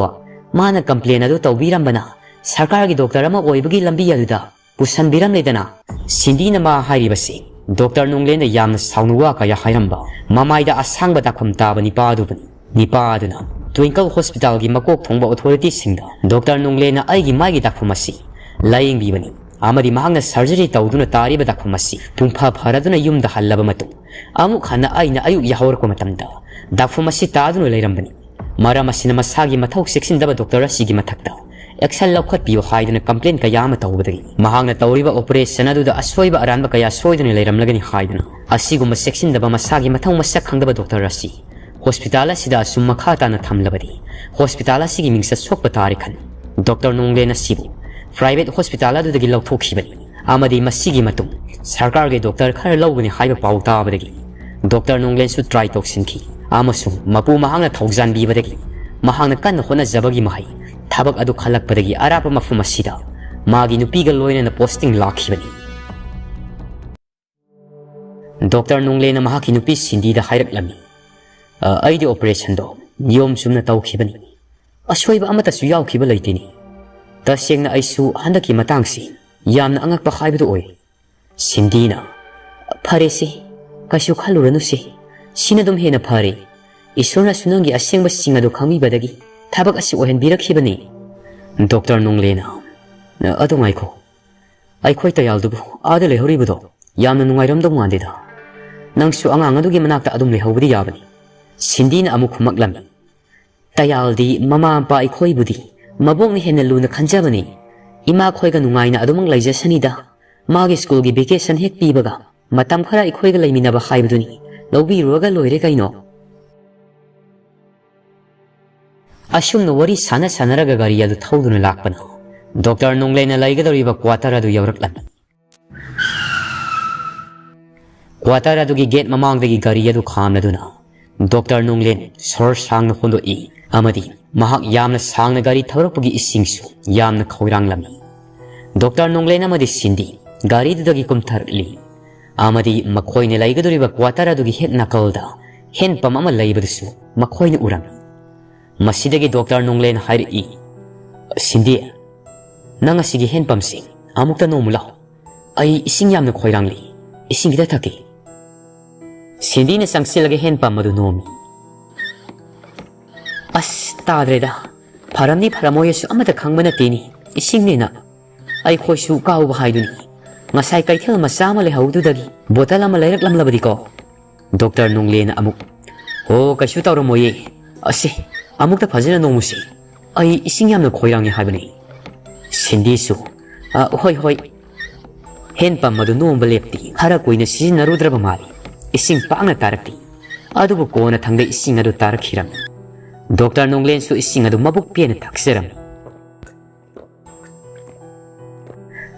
ꯃꯥꯅ ꯀꯝꯄ꯭ꯂꯦꯟ ꯑꯗꯨ ꯇꯧꯕꯤꯔꯝꯕꯅ ꯁꯔꯀꯥꯔꯒꯤ ꯗꯣꯛꯇꯔ ꯑꯃ ꯑꯣꯏꯕꯒꯤ ꯂꯝꯕꯤ ꯑꯗꯨꯗ ꯄꯨꯁꯟꯕꯤꯔꯝꯂꯦꯗꯅ꯫" ꯁꯤꯟꯗꯤꯅ ꯃꯥ ꯍꯥꯏꯔꯤꯕꯁꯤ ꯗꯣꯛꯇꯔ ꯅꯣꯡꯂꯦꯟꯗ ꯌꯥꯝꯅ ꯁꯥꯎꯅ ꯋꯥ ꯀꯌꯥ ꯍꯥꯏꯔꯝꯕ, ꯃꯃꯥꯏꯗ ꯑꯁꯥꯡꯕ ꯗꯥꯛꯐꯝ ꯇꯥꯕ ꯅꯤꯄꯥ ꯑꯗꯨꯕꯨꯅꯤ꯫ ꯅꯤꯄꯥ ꯑꯗꯨꯅ ꯇ꯭ꯋꯤꯡꯀꯜ ꯍꯣꯁꯄꯤꯇꯥꯜꯒꯤ ꯃꯀꯣꯛ ꯊꯣꯡꯕ ꯑꯣꯊꯣꯔꯤꯇꯤꯁꯤꯡꯗ ꯗꯣꯛꯇꯔ ꯅꯣꯡꯂꯦꯟꯅ ꯑꯩꯒꯤ ꯃꯥꯏꯒꯤ ꯗꯥꯛꯐꯝ ꯑꯁꯤ ꯂꯥꯌꯦꯡꯕꯤꯕꯅꯤ ꯑꯃꯗꯤ ꯃꯍꯥꯛꯅ ꯁꯔꯖꯔꯤ ꯇꯧꯗꯨꯅ ꯇꯥꯔꯤꯕ ꯗꯥꯛꯐꯝ ꯑꯁꯤ ꯄꯨꯡꯐꯥ ꯐꯔꯗꯨꯅ ꯌꯨꯝꯗ ꯍꯜꯂꯕ ꯃꯇꯨꯡ, ꯑꯃꯨꯛ ꯍꯟꯅ ꯑꯩꯅ ꯑꯌꯨꯛ ꯌꯥꯍꯧꯔꯛꯄ ꯃꯇꯝꯗ ꯗꯥꯛꯐꯝ ꯑꯁꯤ ꯇꯥꯗꯨꯅ ꯂꯩꯔꯝꯕꯅꯤ꯫ ꯃꯔꯝ ꯑꯁꯤꯅ ꯃꯁꯥꯒꯤ ꯃꯊꯧ ꯆꯦꯛꯁꯤꯟꯗꯕ ꯗꯣꯛꯇꯔ ꯑꯁꯤꯒꯤ ꯃꯊꯛꯇ ꯑꯦꯛꯁꯟ ꯂꯧꯈꯠꯄꯤꯌꯨ ꯍꯥꯏꯗꯨꯅ ꯀꯝꯄ꯭ꯂꯦꯟ ꯀꯌꯥ ꯑꯃ ꯇꯧꯕꯗꯒꯤ ꯃꯍꯥꯛꯅ ꯇꯧꯔꯤꯕ ꯑꯣꯄꯔꯦꯁꯟ ꯑꯗꯨꯗ ꯑꯁꯣꯏꯕ ꯑꯔꯥꯟꯕ ꯀꯌꯥ ꯁꯣꯏꯗꯨꯅ ꯂꯩꯔꯝꯂꯒꯅꯤ ꯍꯥꯏꯗꯨꯅ ꯑꯁꯤꯒꯨꯝꯕ ꯆꯦꯛꯁꯤꯟꯗꯕ ꯃꯁꯥꯒꯤ ꯃꯊꯧ ꯃꯁꯛ ꯈꯪꯗꯕ ꯗꯣꯛꯇꯔ ꯑꯁꯤ ꯍꯣꯁꯄꯤꯇꯥꯜ ꯑꯁꯤꯗ ꯑꯁꯨꯝ ꯃꯈꯥ ꯇꯥꯅ ꯊꯝꯂꯕꯗꯤ ꯍꯣꯁꯄꯤꯇꯥꯜ ꯑꯁꯤꯒꯤ ꯃꯤꯡꯆꯠ ꯁꯣꯛꯄ ꯇꯥꯔꯦ ꯈꯟ ꯗꯣꯛꯇꯔ ꯅꯣꯡꯂꯦꯟ ꯑꯁꯤꯕꯨ ꯄ꯭ꯔꯥꯏꯚꯦꯠ ꯍꯣꯁꯄꯤꯇꯥꯜ ꯑꯗꯨꯗꯒꯤ ꯂꯧꯊꯣꯛꯈꯤꯕꯅꯤ ꯑꯃꯗꯤ ꯃꯁꯤꯒꯤ ꯃꯇꯨꯡ ꯁꯔꯀꯥꯔꯒꯤ ꯗꯣꯛꯇꯔ ꯈꯔ ꯂꯧꯒꯅꯤ ꯍꯥꯏꯕ ꯄꯥꯎ ꯇꯥꯕꯗꯒꯤ ꯗꯣꯛꯇꯔ ꯅꯣꯡꯂꯦꯟꯁꯨ ꯇ꯭ꯔꯥꯏ ꯇꯧꯁꯤꯟꯈꯤ ꯑꯃꯁꯨꯡ ꯃꯄꯨ ꯃꯍꯥꯛꯅ ꯊꯧꯖꯥꯟꯕꯤꯕꯗꯒꯤ ꯃꯍꯥꯛꯅ ꯀꯟꯅ ꯍꯣꯠꯅꯖꯕꯒꯤ ꯃꯍꯩ ꯊꯕꯛ ꯑꯗꯨ ꯈꯜꯂꯛꯄꯗꯒꯤ ꯑꯔꯥꯞꯄ ꯃꯐꯝ ꯑꯁꯤꯗ ꯃꯥꯒꯤ ꯅꯨꯄꯤꯒ ꯂꯣꯏꯅꯅ ꯄꯣꯁꯇꯤꯡ ꯂꯥꯛꯈꯤꯕꯅꯤ꯫ ꯗꯣꯛꯇꯔ ꯅꯣꯡꯂꯦꯅ ꯃꯍꯥꯛꯀꯤ ꯅꯨꯄꯤ ꯁꯤꯟꯗꯤꯗ ꯍꯥꯏꯔꯛꯂꯝꯃꯤ, "ꯑ, ꯑꯩꯗꯤ ꯑꯣꯄꯔꯦꯁꯟꯗꯣ ꯅꯤꯌꯣꯝ ꯆꯨꯝꯅ ꯇꯧꯈꯤꯕꯅꯤ꯫ ꯑꯁꯣꯏꯕ ꯑꯃꯠꯇꯁꯨ ꯌꯥꯎꯈꯤꯕ ꯂꯩꯇꯦꯅꯦ꯫ ꯇꯁꯦꯡꯅ ꯑꯩꯁꯨ ꯍꯟꯗꯛꯀꯤ ꯃꯇꯥꯡꯁꯤ ꯌꯥꯝꯅ ꯑꯉꯛꯄ ꯍꯥꯏꯕꯗꯨ ꯑꯣꯏ꯫" ꯁꯤꯟꯗꯤꯅ, "ꯐꯔꯦꯁꯦ, ꯀꯩꯁꯨ ꯈꯜꯂꯨꯔꯅꯨꯁꯦ꯫ ꯁꯤꯅ ꯑꯗꯨꯝ ꯍꯦꯟꯅ ꯐꯔꯦ꯫ ꯏꯁꯣꯔꯅꯁꯨ ꯅꯪꯒꯤ ꯑꯁꯦꯡꯕ ꯆꯤꯡ ꯑꯗꯨ ꯈꯪꯕꯤꯕꯗꯒꯤ ꯊꯕꯛ ꯑꯁꯤ ꯑꯣꯏꯍꯟꯕꯤꯔꯛꯈꯤꯕꯅꯤ꯫" ꯗꯣꯛꯇꯔ ꯅꯣꯡꯂꯦꯅ, "ꯑꯗꯨ ꯉꯥꯏꯈꯣ꯫ ꯑꯩꯈꯣꯏ ꯇꯌꯥꯜꯗꯨꯕꯨ ꯑꯥꯗ ꯂꯩꯍꯧꯔꯤꯕꯗꯣ ꯌꯥꯝꯅ ꯅꯨꯡꯉꯥꯏꯔꯝꯗꯧ ꯃꯥꯟꯗꯦꯗ꯫ ꯅꯪꯁꯨ ꯑꯉꯥꯡ ꯑꯗꯨꯒꯤ ꯃꯅꯥꯛꯇ ꯑꯗꯨꯝ ꯂꯩꯍꯧꯕꯗꯤ ꯌꯥꯕꯅꯤ꯫" ꯁꯤꯟꯗꯤꯅ ꯑꯃꯨꯛ ꯈꯨꯝꯃꯛꯂꯝꯃꯤ, "ꯇꯌꯥꯜꯗꯤ ꯃꯃꯥ ꯃꯄꯥ ꯑꯩꯈꯣꯏꯕꯨꯗꯤ ꯃꯕꯣꯛꯅ ꯍꯦꯟꯅ ꯂꯨꯅ ꯈꯟꯖꯕꯅꯤ꯫ "ꯏꯃꯥ ꯈꯣꯏꯒ ꯅꯨꯡꯉꯥꯏꯅ ꯑꯗꯨꯃꯛ ꯂꯩꯖꯁꯅꯤꯗ꯫ ꯃꯥꯒꯤ ꯁ꯭ꯀꯨꯜꯒꯤ ꯚꯦꯀꯦꯁꯟ ꯍꯦꯛ ꯄꯤꯕꯒ ꯃꯇꯝ ꯈꯔ ꯑꯩꯈꯣꯏꯒ ꯂꯩꯃꯤꯟꯅꯕ ꯍꯥꯏꯕꯗꯨꯅꯤ꯫ ꯂꯧꯕꯤꯔꯨꯔꯒ ꯂꯣꯏꯔꯦ ꯀꯩꯅꯣ?" ꯑꯁꯨꯝꯅ ꯋꯥꯔꯤ ꯁꯥꯟꯅ ꯁꯥꯟꯅꯔꯒ ꯒꯥꯔꯤ ꯑꯗꯨ ꯊꯧꯗꯨꯅ ꯂꯥꯛꯄꯅ ꯗꯣꯛꯇꯔ ꯅꯣꯡꯂꯦꯟꯅ ꯂꯩꯒꯗꯧꯔꯤꯕ ꯀ꯭ꯋꯥꯇꯔ ꯑꯗꯨ ꯌꯧꯔꯛꯂꯝꯃꯤ꯫ ꯀ꯭ꯋꯥꯇꯔ ꯑꯗꯨꯒꯤ ꯒꯦꯠ ꯃꯃꯥꯡꯗꯒꯤ ꯒꯥꯔꯤ ꯑꯗꯨ ꯈꯥꯝꯂꯗꯨꯅ ꯗꯣꯛꯇꯔ ꯅꯣꯡꯂꯦꯟ ꯁꯣꯔ ꯁꯥꯡꯅ ꯍꯣꯟꯗꯣꯛꯏ ꯑꯃꯗꯤ ꯃꯍꯥꯛ ꯌꯥꯝꯅ ꯁꯥꯡꯅ ꯒꯥꯔꯤ ꯊꯧꯔꯛꯄꯒꯤ ꯏꯁꯤꯡꯁꯨ ꯌꯥꯝꯅ ꯈꯧꯔꯥꯡꯂꯝꯃꯤ꯫ ꯗꯣꯛꯇꯔ ꯅꯣꯡꯂꯦꯟ ꯑꯃꯗꯤ ꯁꯤꯟꯗꯤ ꯒꯥꯔꯤꯗꯨꯗꯒꯤ ꯀꯨꯝꯊꯔꯛꯂꯤ ꯑꯃꯗꯤ ꯃꯈꯣꯏꯅ ꯂꯩꯒꯗꯧꯔꯤꯕ ꯀ꯭ꯋꯥꯇꯔ ꯑꯗꯨꯒꯤ ꯍꯦꯛ ꯅꯥꯀꯜꯗ ꯍꯦꯟ ꯄꯝ ꯑꯃ ꯂꯩꯕꯗꯨꯁꯨ ꯃꯈꯣꯏꯅ ꯎꯔꯝꯃꯤ꯫ ꯃꯁꯤꯗꯒꯤ ꯗꯣꯛꯇꯔ ꯅꯣꯡꯂꯦꯟ ꯍꯥꯏꯔꯛꯏ, "ꯁꯤꯟꯗꯤ, ꯅꯪ ꯑꯁꯤꯒꯤ ꯍꯦꯟ ꯄꯝꯁꯤ ꯑꯃꯨꯛꯇ ꯅꯣꯝꯃꯨ ꯂꯥꯎ꯫ ꯑꯩ ꯏꯁꯤꯡ ꯌꯥꯝꯅ ꯈꯣꯏꯔꯥꯡꯂꯤ꯫ ꯏꯁꯤꯡ ꯈꯤꯇ ꯊꯛꯀꯦ꯫" ꯁꯤꯟꯗꯤꯅ ꯆꯪꯁꯤꯜꯂꯒ ꯍꯦꯟ ꯄꯝ ꯑꯗꯨ ꯅꯣꯝꯃꯤ꯫ "ꯑꯁ, ꯇꯥꯗ꯭ꯔꯦꯗ꯫ ꯐꯔꯝꯅꯤ ꯐꯔꯝꯃꯣꯏꯁꯨ ꯑꯃꯠꯇ ꯈꯪꯕ ꯅꯠꯇꯦꯅꯤ꯫ ꯏꯁꯤꯡꯅꯦꯅ ꯑꯩꯈꯣꯏꯁꯨ ꯀꯥꯎꯕ ꯍꯥꯏꯗꯨꯅꯤ꯫ ꯉꯁꯥꯏ ꯀꯩꯊꯦꯜ ꯃꯆꯥ ꯑꯃ ꯂꯩꯍꯧꯗꯨꯗꯒꯤ ꯕꯣꯇꯜ ꯑꯃ ꯂꯩꯔꯛꯂꯝꯂꯕꯗꯤꯀꯣ?" ꯗꯣꯛꯇꯔ ꯅꯣꯡꯂꯦꯟꯅ ꯑꯃꯨꯛ, "ꯑꯣ, ꯀꯩꯁꯨ ꯇꯧꯔꯝꯃꯣꯏꯌꯦ꯫ ꯑꯁꯦ, ꯑꯃꯨꯛꯇ ꯐꯖꯅ ꯅꯣꯝꯃꯨꯁꯤ꯫ ꯑꯩ ꯏꯁꯤꯡ ꯌꯥꯝꯅ ꯈꯣꯏꯔꯥꯡꯉꯦ ꯍꯥꯏꯕꯅꯤ꯫" ꯁꯤꯟꯗꯤꯁꯨ, "ꯑ, ꯍꯣꯏ, ꯍꯣꯏ꯫" ꯍꯦꯟ ꯄꯝ ꯑꯗꯨ ꯅꯣꯝꯕ ꯂꯦꯞꯇꯤ ꯈꯔ ꯀꯨꯏꯅ ꯁꯤꯖꯤꯟꯅꯔꯨꯗ꯭ꯔꯕ ꯃꯥꯜꯂꯤ꯫ ꯏꯁꯤꯡ ꯄꯥꯛꯅ ꯇꯥꯔꯛꯇꯦ꯫ ꯑꯗꯨꯕꯨ ꯀꯣꯟꯅ ꯊꯪꯗ ꯏꯁꯤꯡ ꯑꯗꯨ ꯇꯥꯔꯛꯈꯤꯔꯝꯃꯤ꯫ ꯗꯣꯛꯇꯔ ꯅꯣꯡꯂꯦꯟꯁꯨ ꯏꯁꯤꯡ ꯑꯗꯨ ꯃꯕꯨꯛ ꯄꯦꯟꯅ ꯊꯛꯆꯔꯝꯃꯤ꯫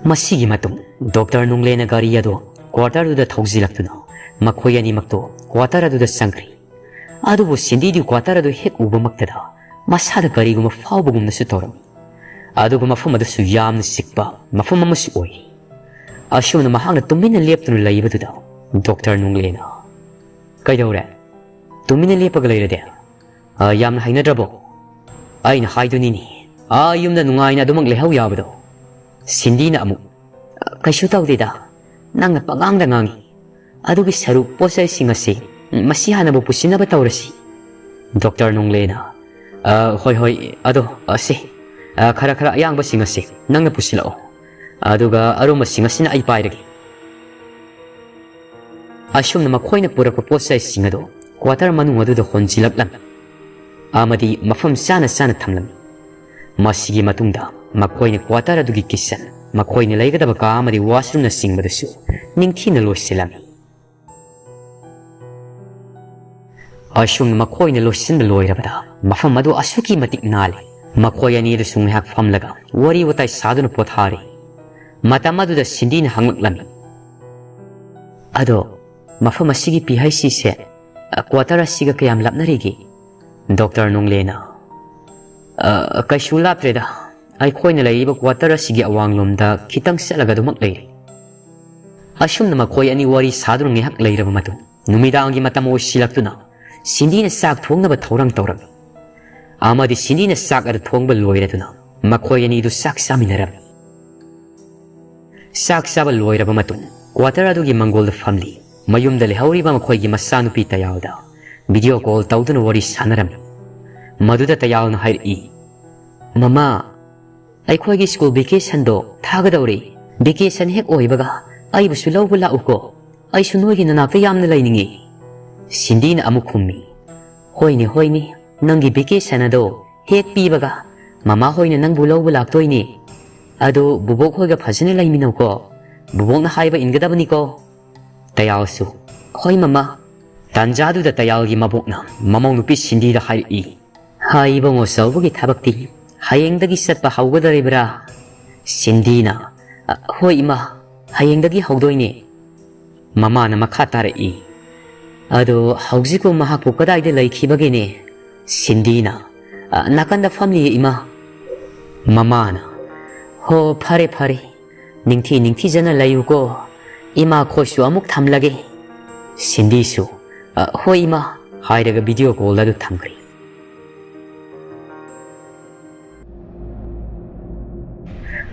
ꯃꯁꯤꯒꯤ ꯃꯇꯨꯡ ꯗꯣꯛꯇꯔ ꯅꯣꯡꯂꯦꯟꯅ ꯒꯥꯔꯤ ꯑꯗꯨ ꯀ꯭ꯋꯥꯇꯔꯗꯨꯗ ꯊꯧꯖꯤꯜꯂꯛꯇꯨꯅ ꯃꯈꯣꯏ ꯑꯅꯤꯃꯛꯇꯨ ꯀ꯭ꯋꯥꯇꯔ ꯑꯗꯨꯗ ꯆꯪꯈ꯭ꯔꯤ꯫ ꯑꯗꯨꯕꯨ ꯁꯤꯟꯗꯤꯗꯨ ꯀ꯭ꯋꯥꯇꯔ ꯑꯗꯨ ꯍꯦꯛ ꯎꯕꯃꯛꯇꯗ ꯃꯁꯥꯗ ꯀꯔꯤꯒꯨꯝꯕ ꯐꯥꯎꯕꯒꯨꯝꯅꯁꯨ ꯇꯧꯔꯝꯃꯤ꯫ ꯑꯗꯨꯒ ꯃꯐꯝ ꯑꯗꯨꯁꯨ ꯌꯥꯝꯅ ꯆꯤꯛꯄ ꯃꯐꯝ ꯑꯃꯁꯨ ꯑꯣꯏ꯫ ꯑꯁꯨꯝꯅ ꯃꯍꯥꯛꯅ ꯇꯨꯃꯤꯟꯅ ꯂꯦꯞꯇꯨꯅ ꯂꯩꯕꯗꯨꯗ ꯗꯣꯛꯇꯔ ꯅꯣꯡꯂꯦꯟꯅ, "ꯀꯩꯗꯧꯔꯦ? ꯇꯨꯃꯤꯟꯅ ꯂꯦꯞꯄꯒ ꯂꯩꯔꯗꯤ? ꯑ, ꯌꯥꯝꯅ ꯍꯩꯅꯗ꯭ꯔꯕꯣ? ꯑꯩꯅ ꯍꯥꯏꯗꯨꯅꯤꯅꯦ, ꯑꯥ ꯌꯨꯝꯗ ꯅꯨꯡꯉꯥꯏꯅ ꯑꯗꯨꯃꯛ ꯂꯩꯍꯧ ꯌꯥꯕꯗꯣ?" ꯁꯤꯟꯗꯤꯅ ꯑꯃꯨꯛ, "ꯀꯩꯁꯨ ꯇꯧꯗꯦꯗ, ꯅꯪꯅ ꯄꯉꯥꯡꯗ ꯉꯥꯡꯉꯤ꯫ ꯑꯗꯨꯒꯤ ꯁꯔꯨꯛ ꯄꯣꯠ ꯆꯩꯁꯤꯡ ꯑꯁꯤ ꯃꯁꯤ ꯍꯥꯟꯅꯕꯨ ꯄꯨꯁꯤꯟꯅꯕ ꯇꯧꯔꯁꯤ꯫" ꯗꯣꯛꯇꯔ ꯅꯣꯡꯂꯦꯟꯅ, "ꯑ, ꯍꯣꯏ, ꯍꯣꯏ, ꯑꯗꯣ, ꯑꯁꯤ, ꯑ, ꯈꯔ ꯈꯔ ꯑꯌꯥꯡꯕꯁꯤꯡ ꯑꯁꯤ ꯅꯪꯅ ꯄꯨꯁꯤꯜꯂꯛꯑꯣ, ꯑꯗꯨꯒ ꯑꯔꯨꯝꯕꯁꯤꯡ ꯑꯁꯤꯅ ꯑꯩ ꯄꯥꯏꯔꯒꯦ꯫" ꯑꯁꯨꯝꯅ ꯃꯈꯣꯏꯅ ꯄꯨꯔꯛꯄ ꯄꯣꯠ ꯆꯩꯁꯤꯡ ꯑꯗꯨ ꯀ꯭ꯋꯥꯇꯔ ꯃꯅꯨꯡ ꯑꯗꯨꯗ ꯍꯣꯟꯖꯤꯜꯂꯛꯂꯝꯃꯤ ꯑꯃꯗꯤ ꯃꯐꯝ ꯆꯥꯅ ꯆꯥꯅ ꯊꯝꯂꯝꯃꯤ꯫ ꯃꯁꯤꯒꯤ ꯃꯇꯨꯡꯗ ꯃꯈꯣꯏꯅ quarter ꯑꯗꯨꯒꯤ kitchen, ꯃꯈꯣꯏꯅ ꯂꯩꯒꯗꯕ ꯀꯥ ꯑꯃꯗꯤ washroomꯅꯆꯤꯡꯕꯗꯨꯁꯨ ꯅꯤꯡꯊꯤꯅ ꯂꯣꯏꯁꯤꯜꯂꯝꯃꯤ꯫ ꯑꯁꯨꯝꯅ ꯃꯈꯣꯏꯅ ꯂꯣꯏꯁꯤꯟꯕ ꯂꯣꯏꯔꯕꯗ ꯃꯐꯝ ꯑꯗꯨ ꯑꯁꯨꯛꯀꯤ ꯃꯇꯤꯛ ꯅꯥꯜꯂꯤ꯫ ꯃꯈꯣꯏ ꯑꯅꯤ ꯑꯗꯨꯁꯨ ꯉꯥꯏꯍꯥꯛ ꯐꯝꯂꯒ ꯋꯥꯔꯤ ꯋꯥꯇꯥꯏ ꯁꯥꯗꯨꯅ ꯄꯣꯊꯥꯔꯤ꯫ ꯃꯇꯝ ꯑꯗꯨꯗ ꯁꯤꯟꯗꯤꯅ ꯍꯪꯂꯛꯂꯝꯃꯤ, "ꯑꯗꯣ, ꯃꯐꯝ ꯑꯁꯤꯒꯤ ꯄꯤ ꯍꯩꯆ ꯁꯤꯁꯦ quarter ꯑꯁꯤꯒ ꯀꯌꯥꯝ ꯂꯥꯞꯅꯔꯤꯒꯦ?" ꯗꯣꯛꯇꯔ ꯅꯣꯡꯂꯦꯅ, "ꯑ, ꯀꯩꯁꯨ ꯂꯥꯞꯇ꯭ꯔꯦꯗ꯫ ꯑꯩꯈꯣꯏꯅ ꯂꯩꯔꯤꯕ quarter ꯑꯁꯤꯒꯤ ꯑꯋꯥꯡꯂꯣꯝꯗ ꯈꯤꯇꯪ ꯆꯠꯂꯒ ꯑꯗꯨꯃꯛ ꯂꯩꯔꯦ꯫" ꯑꯁꯨꯝꯅ ꯃꯈꯣꯏ ꯑꯅꯤ ꯋꯥꯔꯤ ꯁꯥꯗꯨꯅ ꯉꯥꯏꯍꯥꯛ ꯂꯩꯔꯕ ꯃꯇꯨꯡ, ꯅꯨꯃꯤꯗꯥꯡꯒꯤ ꯃꯇꯝ ꯑꯣꯏꯁꯤꯜꯂꯛꯇꯨꯅ ꯁꯤꯟꯗꯤꯅ ꯆꯥꯛ ꯊꯣꯡꯅꯕ ꯊꯧꯔꯥꯡ ꯇꯧꯔꯝꯃꯤ꯫ ꯑꯃꯗꯤ ꯁꯤꯟꯗꯤꯅ ꯆꯥꯛ ꯑꯗꯨ ꯊꯣꯡꯕ ꯂꯣꯏꯔꯗꯨꯅ ꯃꯈꯣꯏ ꯑꯅꯤꯗꯨ ꯆꯥꯛ ꯆꯥꯃꯤꯟꯅꯔꯝꯃꯤ꯫ ꯆꯥꯛ ꯆꯥꯕ ꯂꯣꯏꯔꯕ ꯃꯇꯨꯡ, quarter ꯑꯗꯨꯒꯤ ꯃꯪꯒꯣꯜꯗ ꯐꯝꯂꯤ ꯃꯌꯨꯝꯗ ꯂꯩꯍꯧꯔꯤꯕ ꯃꯈꯣꯏꯒꯤ ꯃꯆꯥꯅꯨꯄꯤ ꯇꯌꯥꯜꯗ video call ꯇꯧꯗꯨꯅ ꯋꯥꯔꯤ ꯁꯥꯟꯅꯔꯝꯃꯤ꯫ ꯃꯗꯨꯗ ꯇꯌꯥꯜꯅ ꯍꯥꯏꯔꯛꯏ, "ꯃꯃꯥ, ꯑꯩꯈꯣꯏꯒꯤ school vacationꯗꯣ ꯊꯥꯒꯗꯧꯔꯦ꯫ Vacation ꯍꯦꯛ ꯑꯣꯏꯕꯒ ꯑꯩꯕꯨꯁꯨ ꯂꯧꯕ ꯂꯥꯛꯎꯀꯣ꯫ ꯑꯩꯁꯨ ꯅꯣꯏꯒꯤ ꯅꯅꯥꯛꯇ ꯌꯥꯝꯅ ꯂꯩꯅꯤꯡꯉꯤ꯫" ꯁꯤꯟꯗꯤꯅ ꯑꯃꯨꯛ ꯈꯨꯝꯃꯤ, "ꯍꯣꯏꯅꯦ, ꯍꯣꯏꯅꯦ, ꯅꯪꯒꯤ vacation ꯑꯗꯣ ꯍꯦꯛ ꯄꯤꯕꯒ ꯃꯃꯥ ꯍꯣꯏꯅ ꯅꯪꯕꯨ ꯂꯧꯕ ꯂꯥꯛꯇꯣꯏꯅꯦ꯫ ꯑꯗꯣ ꯕꯨꯕꯣꯛ ꯍꯣꯏꯒ ꯐꯖꯅ ꯂꯩꯃꯤꯟꯅꯧꯀꯣ꯫ ꯕꯨꯕꯣꯛꯅ ꯍꯥꯏꯕ ꯏꯟꯒꯗꯕꯅꯤꯀꯣ꯫" ꯇꯌꯥꯜꯁꯨ, "ꯍꯣꯏ ꯃꯃꯥ꯫" ꯇꯥꯟꯖꯥꯗꯨꯗ ꯇꯌꯥꯜꯒꯤ ꯃꯕꯣꯛꯅ ꯃꯃꯧ ꯅꯨꯄꯤ ꯁꯤꯟꯗꯤꯗ ꯍꯥꯏꯔꯛꯏ, "ꯍꯥꯏ ꯏꯕꯨꯡꯉꯣ ꯆꯥꯎꯕꯒꯤ ꯊꯕꯛꯇꯤ ꯍꯌꯦꯡꯗꯒꯤ ꯆꯠꯄ ꯍꯧꯒꯗꯧꯔꯤꯕ꯭ꯔꯥ?" ꯁꯤꯟꯗꯤꯅ, "ꯑ, ꯍꯣꯏ ꯏꯃꯥ, ꯍꯌꯦꯡꯗꯒꯤ ꯍꯧꯗꯣꯏꯅꯦ꯫" ꯃꯃꯥꯅ ꯃꯈꯥ ꯇꯥꯔꯛꯏ, "ꯑꯗꯣ ꯍꯧꯖꯤꯛꯄꯨ ꯃꯍꯥꯛꯄꯨ ꯀꯗꯥꯏꯗ ꯂꯩꯈꯤꯕꯒꯦꯅꯦ?" ꯁꯤꯟꯗꯤꯅ, "ꯑ, ꯅꯥꯀꯟꯗ ꯐꯝꯂꯤꯌꯦ ꯏꯃꯥ꯫" ꯃꯃꯥꯅ, "ꯍꯣ, ꯐꯔꯦ ꯐꯔꯦ, ꯅꯤꯡꯊꯤ ꯅꯤꯡꯊꯤꯖꯅ ꯂꯩꯌꯨꯀꯣ꯫ ꯏꯃꯥ ꯈꯣꯏꯁꯨ ꯑꯃꯨꯛ ꯊꯝꯂꯒꯦ꯫" ꯁꯤꯟꯗꯤꯁꯨ, "ꯑ, ꯍꯣꯏ ꯏꯃꯥ" ꯍꯥꯏꯔꯒ video call ꯑꯗꯨ ꯊꯝꯈ꯭ꯔꯦ꯫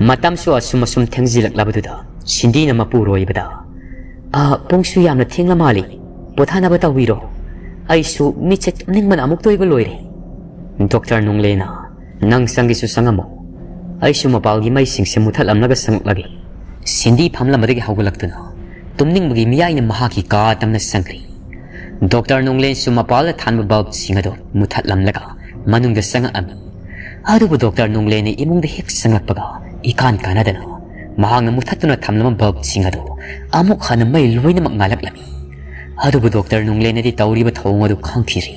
ꯃꯇꯝꯁꯨ ꯑꯁꯨꯝ ꯑꯁꯨꯝ ꯊꯦꯡꯖꯤꯜꯂꯛꯂꯕꯗꯨꯗ ꯁꯤꯟꯗꯤꯅ ꯃꯄꯨꯔꯣꯏꯕꯗ, "ꯑ, ꯄꯨꯡꯁꯨ ꯌꯥꯝꯅ ꯊꯦꯡꯂ ꯃꯥꯜꯂꯤ, ꯄꯣꯊꯥꯅꯕ ꯇꯧꯕꯤꯔꯣ꯫ ꯑꯩꯁꯨ ꯃꯤꯠꯁꯦ ꯇꯨꯝꯅꯤꯡꯕꯅ ꯑꯃꯨꯛ ꯇꯣꯏꯕ ꯂꯣꯏꯔꯦ꯫" ꯗꯣꯛꯇꯔ ꯅꯣꯡꯂꯦꯅ, "ꯅꯪ ꯆꯪꯒꯦꯁꯨ ꯆꯪꯉꯝꯃꯣ, ꯑꯩꯁꯨ ꯃꯄꯥꯜꯒꯤ ꯃꯩꯁꯤꯡꯁꯦ ꯃꯨꯊꯠꯂꯝꯂꯒ ꯆꯪꯂꯛꯂꯒꯦ꯫" ꯁꯤꯟꯗꯤ ꯐꯝꯂꯝꯕꯗꯒꯤ ꯍꯧꯒꯠꯂꯛꯇꯨꯅ ꯇꯨꯝꯅꯤꯡꯕꯒꯤ ꯃꯤꯌꯥꯏꯅ ꯃꯍꯥꯛꯀꯤ ꯀꯥ ꯇꯝꯅ ꯆꯪꯈ꯭ꯔꯦ꯫ ꯗꯣꯛꯇꯔ ꯅꯣꯡꯂꯦꯟꯁꯨ ꯃꯄꯥꯜꯗ ꯊꯥꯟꯕ bulbꯁꯤꯡ ꯑꯗꯨ ꯃꯨꯊꯠꯂꯝꯂꯒ ꯃꯅꯨꯡꯗ ꯆꯪꯉꯛꯂꯝꯃꯤ꯫ ꯑꯗꯨꯕꯨ ꯗꯣꯛꯇꯔ ꯅꯣꯡꯂꯦꯟꯅ ꯏꯃꯨꯡꯗ ꯍꯦꯛ ꯆꯪꯂꯛꯄꯒ, ꯏꯀꯥꯟ ꯀꯥꯟꯅꯗꯅ ꯃꯍꯥꯛꯅ ꯃꯨꯊꯠꯇꯨꯅ ꯊꯝꯂꯝꯕ ꯕꯜꯕꯁꯤꯡ ꯑꯗꯨ ꯑꯃꯨꯛ ꯍꯟꯅ ꯃꯩ ꯂꯣꯏꯅꯃꯛ ꯉꯥꯜꯂꯛꯂꯝꯃꯤ꯫ ꯑꯗꯨꯕꯨ ꯗꯣꯛꯇꯔ ꯅꯣꯡꯂꯦꯟꯅꯗꯤ ꯇꯧꯔꯤꯕ ꯊꯧꯑꯣꯡ ꯑꯗꯨ ꯈꯪꯈꯤꯗ꯭ꯔꯤ꯫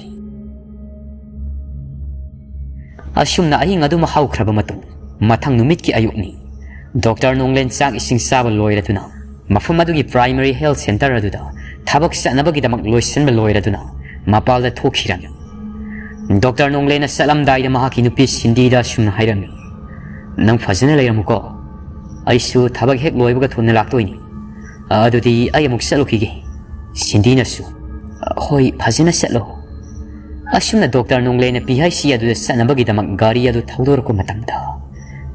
ꯑꯁꯨꯝꯅ ꯑꯍꯤꯡ ꯑꯗꯨꯃ ꯍꯧꯈ꯭ꯔꯕ ꯃꯇꯨꯡ, ꯃꯊꯪ ꯅꯨꯃꯤꯠꯀꯤ ꯑꯌꯨꯛꯅꯤ꯫ ꯗꯣꯛꯇꯔ ꯅꯣꯡꯂꯦꯟ ꯆꯥꯛ ꯏꯁꯤꯡ ꯆꯥꯕ ꯂꯣꯏꯔꯗꯨꯅ, ꯃꯐꯝ ꯑꯗꯨꯒꯤ primary health centre ꯑꯗꯨꯗ ꯊꯕꯛ ꯆꯠꯅꯕꯒꯤꯗꯃꯛ ꯂꯣꯏꯁꯤꯟꯕ ꯂꯣꯏꯔꯗꯨꯅ ꯃꯄꯥꯜꯗ ꯊꯣꯛꯈꯤꯔꯝꯃꯤ꯫ ꯗꯣꯛꯇꯔ ꯅꯣꯡꯂꯦꯟꯅ ꯆꯠꯂꯝꯗꯥꯏꯗ ꯃꯍꯥꯛꯀꯤ ꯅꯨꯄꯤ ꯁꯤꯟꯗꯤꯗ ꯑꯁꯨꯝꯅ ꯍꯥꯏꯔꯝꯃꯤ, "ꯅꯪ ꯐꯖꯅ ꯂꯩꯔꯝꯃꯨꯀꯣ꯫ ꯑꯩꯁꯨ ꯊꯕꯛ ꯍꯦꯛ ꯂꯣꯏꯕꯒ ꯊꯨꯅ ꯂꯥꯛꯇꯣꯏꯅꯤ꯫ ꯑꯗꯨꯗꯤ ꯑꯩ ꯑꯃꯨꯛ ꯆꯠꯂꯨꯈꯤꯒꯦ꯫" ꯁꯤꯟꯗꯤꯅꯁꯨ, "ꯍꯣꯏ, ꯐꯖꯅ ꯆꯠꯂꯣ꯫" ꯑꯁꯨꯝꯅ ꯗꯣꯛꯇꯔ ꯅꯣꯡꯂꯦꯟꯅ ꯄꯤ ꯑꯩꯆ ꯁꯤ ꯑꯗꯨꯗ ꯆꯠꯅꯕꯒꯤꯗꯃꯛ ꯒꯥꯔꯤ ꯑꯗꯨ ꯊꯧꯗꯣꯔꯛꯄ ꯃꯇꯝꯗ,